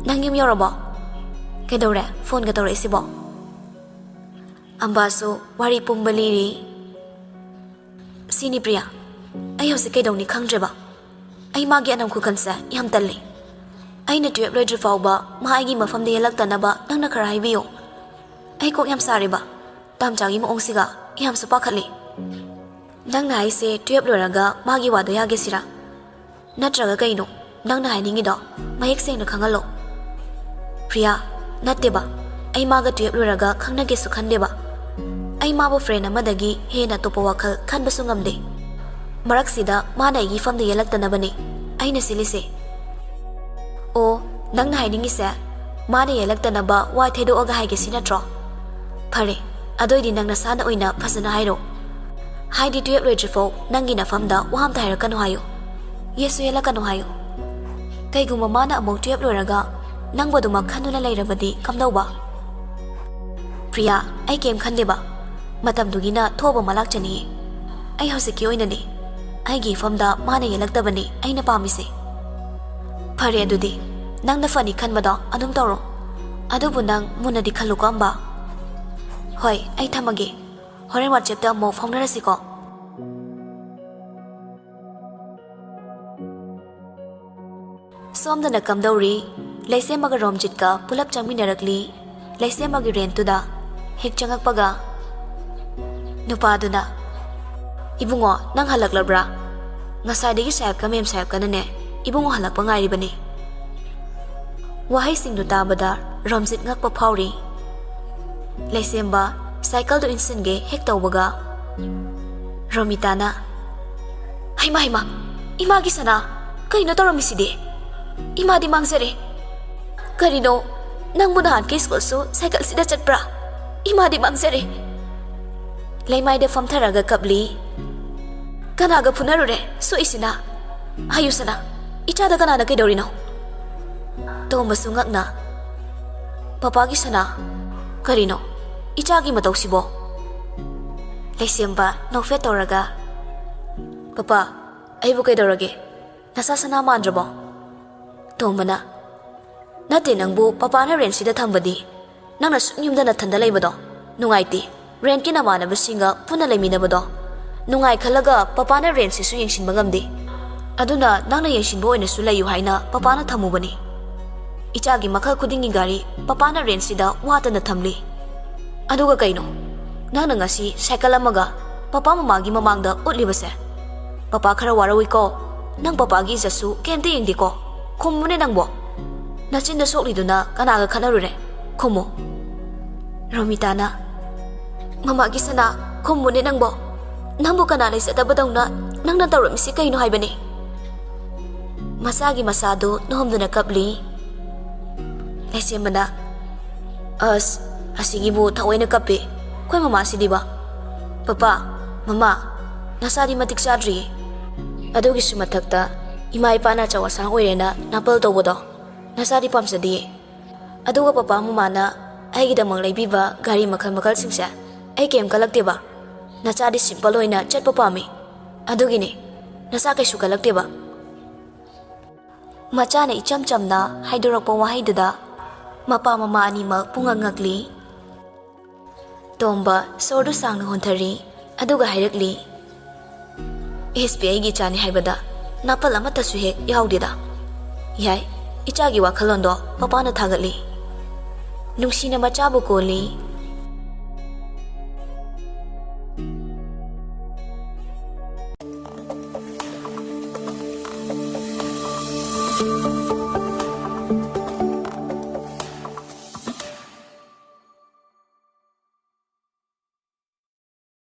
ꯅꯪ ꯌꯨꯝ ꯌꯧꯔꯕꯣ? ꯀꯩꯗꯧꯔꯦ ꯐꯣꯟꯒ ꯇꯧꯔꯛꯏꯁꯤꯕꯣ?" ꯑꯝꯕꯥꯁꯨ ꯋꯥꯔꯤ ꯄꯨꯝꯕ ꯂꯤꯔꯤ꯫ "ꯁꯤꯅꯤ ꯄ꯭ꯔꯤꯌꯥ, ꯑꯩ ꯍꯧꯖꯤꯛ ꯀꯩꯗꯧꯅꯤ ꯈꯪꯗ꯭ꯔꯦꯕ꯫ ꯑꯩ ꯃꯥꯒꯤ ꯑꯅꯝ ꯈꯨꯀꯟꯁꯦ ꯌꯥꯝ ꯇꯜꯂꯤ꯫ ꯑꯩꯅ ꯇꯨꯌꯦꯜꯞ ꯂꯣꯏꯗ꯭ꯔꯤ ꯐꯥꯎꯕ ꯃꯥ ꯑꯩꯒꯤ ꯃꯐꯝꯗ ꯌꯦꯜꯂꯛꯇꯅꯕ ꯅꯪꯅ ꯈꯔ ꯍꯥꯏꯕꯤꯌꯨ꯫ ꯑꯩ ꯀꯣꯛ ꯌꯥꯝ ꯁꯥꯔꯦꯕ, ꯇꯥꯝꯆꯥꯒꯤ ꯃꯑꯣꯡꯁꯤꯒ ꯌꯥꯝꯁꯨ ꯄꯥꯈꯠꯂꯤ꯫" "ꯅꯪꯅ ꯍꯥꯏꯁꯦ ꯇꯨꯌꯦꯜꯞ ꯂꯣꯏꯔꯒ ꯃꯥꯒꯤ ꯋꯥꯗꯣ ꯌꯥꯒꯦ ꯁꯤꯔꯥ? ꯅꯠꯇ꯭ꯔꯒ ꯀꯩꯅꯣ ꯅꯪꯅ ꯍꯥꯏꯅꯤꯡꯉꯤꯗꯣ? ꯃꯌꯦꯛ ꯁꯦꯡꯅ ꯈꯪꯍꯜꯂꯣ꯫" "ꯄ꯭ꯔꯤꯌꯥ, ꯅꯠꯇꯦꯕ, ꯑꯩ ꯃꯥꯒ ꯇꯨꯌꯦꯜꯞ ꯂꯣꯏꯔꯒ ꯈꯪꯅꯒꯦꯁꯨ ꯈꯟꯗꯦꯕ꯫ ꯑꯩ ꯃꯥꯕꯨ ꯐ꯭ꯔꯦꯟ ꯑꯃꯗꯒꯤ ꯍꯦꯟꯅ ꯑꯇꯣꯞꯄ ꯋꯥꯈꯜ ꯈꯟꯕꯁꯨ ꯉꯝꯗꯦ꯫ ꯃꯔꯛꯁꯤꯗ ꯃꯥꯅ ꯑꯩꯒꯤ ꯐꯝꯗ ꯌꯦꯜꯂꯛꯇꯅꯕꯅꯦ ꯑꯩꯅ ꯁꯤꯜꯂꯤꯁꯦ꯫" "ꯑꯣ, ꯅꯪꯅ ꯍꯥꯏꯅꯤꯡꯉꯤꯁꯦ ꯃꯥꯅ ꯌꯦꯜꯂꯛꯇꯅꯕ ꯋꯥ ꯊꯩꯗꯣꯛꯑꯒ ꯍꯥꯏꯒꯦ ꯁꯤ ꯅꯠꯇ꯭ꯔꯣ? ꯐꯔꯦ, ꯑꯗꯨꯏꯗꯤ ꯅꯪ ꯅꯁꯥꯅ ꯑꯣꯏꯅ ꯐꯖꯅ ꯍꯥꯏꯔꯣ꯫ ꯍꯥꯏꯗꯤ ꯇꯨꯌꯦꯜꯞ ꯂꯣꯏꯗ꯭ꯔꯤꯐꯥꯎ ꯅꯪꯒꯤ ꯅꯐꯝꯗ ꯋꯥ ꯑꯝꯇ ꯍꯥꯏꯔꯛꯀꯅꯨ ꯍꯥꯏꯌꯨ꯫ ꯌꯦꯠꯁꯨ ꯌꯦꯠꯂꯛꯀꯅꯨ ꯍꯥꯏꯌꯨ꯫ ꯀꯩꯒꯨꯝꯕ ꯃꯥꯅ ꯑꯃꯨꯛ ꯇꯨꯌꯦꯜꯞ ꯂꯣꯏꯔꯒ ꯅꯪꯕꯨ ꯑꯗꯨꯃꯛ ꯈꯟꯗꯨꯅ ꯂꯩꯔꯕꯗꯤ ꯀꯝꯗꯧꯕ?" "ꯄ꯭ꯔꯤꯌꯥ, ꯑꯩ ꯀꯩꯝ ꯈꯟꯗꯦꯕ꯫ ꯃꯇꯝꯗꯨꯒꯤꯅ ꯊꯣꯛꯑꯕ ꯃꯂꯥꯛꯆꯅꯤꯌꯦ꯫ ꯑꯩ ꯍꯧꯖꯤꯛꯀꯤ ꯑꯣꯏꯅꯅꯦ ꯑꯩꯒꯤ ꯏꯐꯝꯗ ꯃꯥꯅ ꯌꯦꯜꯂꯛꯇꯕꯅꯤ ꯑꯩꯅ ꯄꯥꯝꯃꯤꯁꯦ꯫" "ꯐꯔꯦ ꯑꯗꯨꯗꯤ, ꯅꯪꯅ ꯐꯅꯤ ꯈꯟꯕꯗꯣ ꯑꯗꯨꯝ ꯇꯧꯔꯣ꯫ ꯑꯗꯨꯕꯨ ꯅꯪ ꯃꯨꯟꯅꯗꯤ ꯈꯜꯂꯨꯀꯣ ꯑꯝꯕ꯫" "ꯍꯣꯏ, ꯑꯩ ꯊꯝꯃꯒꯦ꯫ ꯍꯣꯔꯦꯟ WhatsApp-ꯇ ꯑꯃꯨꯛ ꯐꯥꯎꯅꯔꯁꯤꯀꯣ꯫" ꯁꯣꯝꯗꯅ ꯀꯝꯗꯧꯔꯤ? ꯂꯩꯁꯦꯝꯕꯒ ꯔꯣꯝꯖꯤꯠꯀ ꯄꯨꯂꯞ ꯆꯪꯃꯤꯟꯅꯔꯛꯂꯤ꯫ ꯂꯩꯁꯦꯝꯕꯒꯤ ꯔꯦꯟꯠꯇꯨꯗ ꯍꯦꯛ ꯆꯪꯉꯛꯄꯒ ꯅꯨꯄꯥꯗꯨꯅ, "ꯏꯕꯨꯡꯉꯣ, ꯅꯪ ꯍꯜꯂꯛꯂꯕ꯭ꯔꯥ? ꯉꯁꯥꯏꯗꯒꯤ ꯁꯥꯍꯦꯕꯀ ꯃꯦꯝ ꯁꯥꯍꯦꯕꯀꯅꯅꯦ, ꯏꯕꯨꯡꯉꯣ ꯍꯜꯂꯛꯄ ꯉꯥꯏꯔꯤꯕꯅꯤ꯫" ꯋꯥꯍꯩꯁꯤꯡꯗꯨ ꯇꯥꯕꯗ ꯔꯣꯝꯖꯤꯠ ꯉꯛꯄ ꯐꯥꯎꯔꯤ꯫ ꯂꯩꯁꯦꯝꯕ ꯁꯥꯏꯀꯜꯗꯨ ꯏꯟꯁꯤꯟꯒꯦ ꯍꯦꯛ ꯇꯧꯕꯒ, ꯔꯣꯃꯤꯇꯥꯅ, "ꯍꯩꯃꯥ, ꯍꯩꯃꯥ, ꯏꯃꯥꯒꯤ ꯁꯅꯥ, ꯀꯩꯅꯣ ꯇꯧꯔꯝꯃꯤꯁꯤꯗꯤ? ꯏꯃꯥꯗꯤ ꯃꯥꯡꯖꯔꯦ꯫ ꯀꯔꯤꯅꯣ, ꯅꯪꯕꯨ ꯅꯍꯥꯟꯈꯩ ꯁ꯭ꯀꯨꯜꯁꯨ ꯁꯥꯏꯀꯜꯁꯤꯗ ꯆꯠꯄ꯭ꯔꯥ? ꯏꯃꯥꯗꯤ ꯃꯥꯡꯖꯔꯦ꯫" ꯂꯩꯃꯥꯏꯗ ꯐꯝꯊꯔꯒ ꯀꯞꯂꯤ꯫ "ꯀꯅꯥꯒ ꯐꯨꯅꯔꯨꯔꯦ ꯁꯣꯛꯏꯁꯤꯅ? ꯍꯥꯏꯌꯨ ꯁꯅꯥ, ꯏꯆꯥꯗ ꯀꯅꯥꯅ ꯀꯩꯗꯧꯔꯤꯅꯣ?" ꯇꯣꯝꯕꯁꯨ ꯉꯛꯅ, "ꯄꯄꯥꯒꯤ ꯁꯅꯥ, ꯀꯔꯤꯅꯣ ꯏꯆꯥꯒꯤ ꯃꯇꯧꯁꯤꯕꯣ?" ꯂꯩꯁꯦꯝꯕ ꯅꯣꯛꯐꯦꯠ ꯇꯧꯔꯒ, "ꯄꯄꯥ, ꯑꯩꯕꯨ ꯀꯩꯗꯧꯔꯒꯦ? ꯅꯆꯥ ꯁꯅꯥ ꯃꯥꯟꯗ꯭ꯔꯕꯣ?" ꯇꯣꯝꯕꯅ, "ꯅꯠꯇꯦ, ꯅꯪꯕꯨ ꯄꯄꯥꯅ ꯔꯦꯟꯁꯤꯗ ꯊꯝꯕꯗꯤ ꯅꯪꯅ ꯁꯨꯝ ꯌꯨꯝꯗ ꯅꯊꯟꯗ ꯂꯩꯕꯗꯣ ꯅꯨꯡꯉꯥꯏꯇꯦ꯫ ꯔꯦꯟꯠꯀꯤ ꯅꯃꯥꯟꯅꯕꯁꯤꯡꯒ ꯄꯨꯟꯅ ꯂꯩꯃꯤꯟꯅꯕꯗꯣ ꯅꯨꯡꯉꯥꯏ ꯈꯜꯂꯒ ꯄꯄꯥꯅ ꯔꯦꯟꯁꯤꯁꯨ ꯌꯦꯡꯁꯤꯟꯕ ꯉꯝꯗꯦ꯫ ꯑꯗꯨꯅ ꯅꯪꯅ ꯌꯦꯡꯁꯤꯟꯕ ꯑꯣꯏꯅꯁꯨ ꯂꯩꯌꯨ ꯍꯥꯏꯅ ꯄꯄꯥꯅ ꯊꯝꯃꯨꯕꯅꯤ꯫ ꯏꯆꯥꯒꯤ ꯃꯈꯜ ꯈꯨꯗꯤꯡꯒꯤ ꯒꯥꯔꯤ ꯄꯄꯥꯅ ꯔꯦꯟꯁꯤꯗ ꯋꯥꯠꯇꯅ ꯊꯝꯂꯤ꯫ ꯑꯗꯨꯒ ꯀꯩꯅꯣ, ꯅꯪꯅ ꯉꯁꯤ ꯁꯥꯏꯀꯜ ꯑꯃꯒ ꯄꯄꯥ ꯃꯃꯥꯒꯤ ꯃꯃꯥꯡꯗ ꯎꯠꯂꯤꯕꯁꯦ? ꯄꯄꯥ ꯈꯔ ꯋꯥꯔꯧꯏꯀꯣ꯫ ꯅꯪ ꯄꯄꯥꯒꯤ ꯏꯖꯠꯁꯨ ꯀꯩꯝꯇ ꯌꯦꯡꯗꯦꯀꯣ꯫ ꯈꯨꯝꯃꯨꯅꯦ ꯅꯪꯕꯣ꯫ ꯅꯆꯤꯟꯗ ꯁꯣꯛꯂꯤꯗꯨꯅ ꯀꯅꯥꯒ ꯈꯠꯅꯔꯨꯔꯦ? ꯈꯨꯝꯃꯨ꯫" ꯔꯣꯃꯤꯇꯥꯅ, "ꯃꯃꯥꯒꯤ ꯁꯅꯥ, ꯈꯨꯝꯃꯨꯅꯦ ꯅꯪꯕꯣ꯫ ꯅꯪꯕꯨ ꯀꯅꯥ ꯂꯩꯖꯗꯕꯗꯧꯅ ꯅꯪꯅ ꯇꯧꯔꯝꯃꯤꯁꯤ ꯀꯩꯅꯣ ꯍꯥꯏꯕꯅꯦ?" ꯃꯆꯥꯒꯤ ꯃꯁꯥꯗꯨ ꯅꯣꯝꯗꯨꯅ ꯀꯞꯂꯤ꯫ ꯂꯩꯁꯦꯝꯕꯅ, "ꯑꯁ, ꯑꯁꯤꯒꯤꯕꯨ ꯊꯑꯣꯏꯅ ꯀꯞꯄꯦ꯫ ꯑꯩꯈꯣꯏ ꯃꯃꯥꯁꯤꯗꯤꯕ꯫ ꯄꯄꯥ, ꯃꯃꯥ, ꯅꯆꯥꯗꯤ ꯃꯇꯤꯛ ꯆꯥꯗ꯭ꯔꯤꯌꯦ꯫ ꯑꯗꯨꯒꯤꯁꯨ ꯃꯊꯛꯇ ꯏꯃꯥ ꯏꯄꯥꯅ ꯑꯆꯧ ꯑꯁꯥꯡ ꯑꯣꯏꯔꯦꯅ ꯅꯥꯄꯜ ꯇꯧꯕꯗꯣ ꯅꯆꯥꯗꯤ ꯄꯥꯝꯖꯗꯤꯌꯦ꯫ ꯑꯗꯨꯒ ꯄꯄꯥ ꯃꯃꯥꯅ ꯑꯩꯒꯤꯗꯃꯛ ꯂꯩꯕꯤꯕ ꯒꯥꯔꯤ ꯃꯈꯜ ꯃꯈꯜꯁꯤꯡꯁꯦ ꯑꯩ ꯀꯩꯝ ꯀꯜꯂꯛꯇꯦꯕ꯫ ꯅꯆꯥꯗꯤ ꯁꯤꯝꯄꯜ ꯑꯣꯏꯅ ꯆꯠꯄ ꯄꯥꯝꯃꯤ꯫ ꯑꯗꯨꯒꯤꯅꯦ ꯅꯆꯥ ꯀꯩꯁꯨ ꯀꯜꯂꯛꯇꯦꯕ꯫" ꯃꯆꯥꯅ ꯏꯆꯝ ꯆꯝꯅ ꯍꯥꯏꯗꯣꯔꯛꯄ ꯋꯥꯍꯩꯗꯨꯗ ꯃꯄꯥ ꯃꯃꯥ ꯑꯅꯤꯃꯛ ꯄꯨꯡꯉꯛ ꯉꯛꯂꯤ꯫ ꯇꯣꯝꯕ ꯁꯣꯔꯗꯨ ꯁꯥꯡꯅ ꯍꯣꯟꯊꯔꯤ, ꯑꯗꯨꯒ ꯍꯥꯏꯔꯛꯂꯤ, "ꯑꯦꯁ ꯄꯤ ꯑꯩꯒꯤ ꯏꯆꯥꯅꯤ ꯍꯥꯏꯕꯗ ꯅꯥꯄꯜ ꯑꯃꯠꯇꯁꯨ ꯍꯦꯛ ꯌꯥꯎꯗꯦꯗ꯫ ꯌꯥꯏ, ꯏꯆꯥꯒꯤ ꯋꯥꯈꯜꯂꯣꯟꯗꯣ ꯄꯄꯥꯅ ꯊꯥꯒꯠꯂꯤ꯫" ꯅꯨꯡꯁꯤꯅ ꯃꯆꯥꯕꯨ ꯀꯣꯜꯂꯤ꯫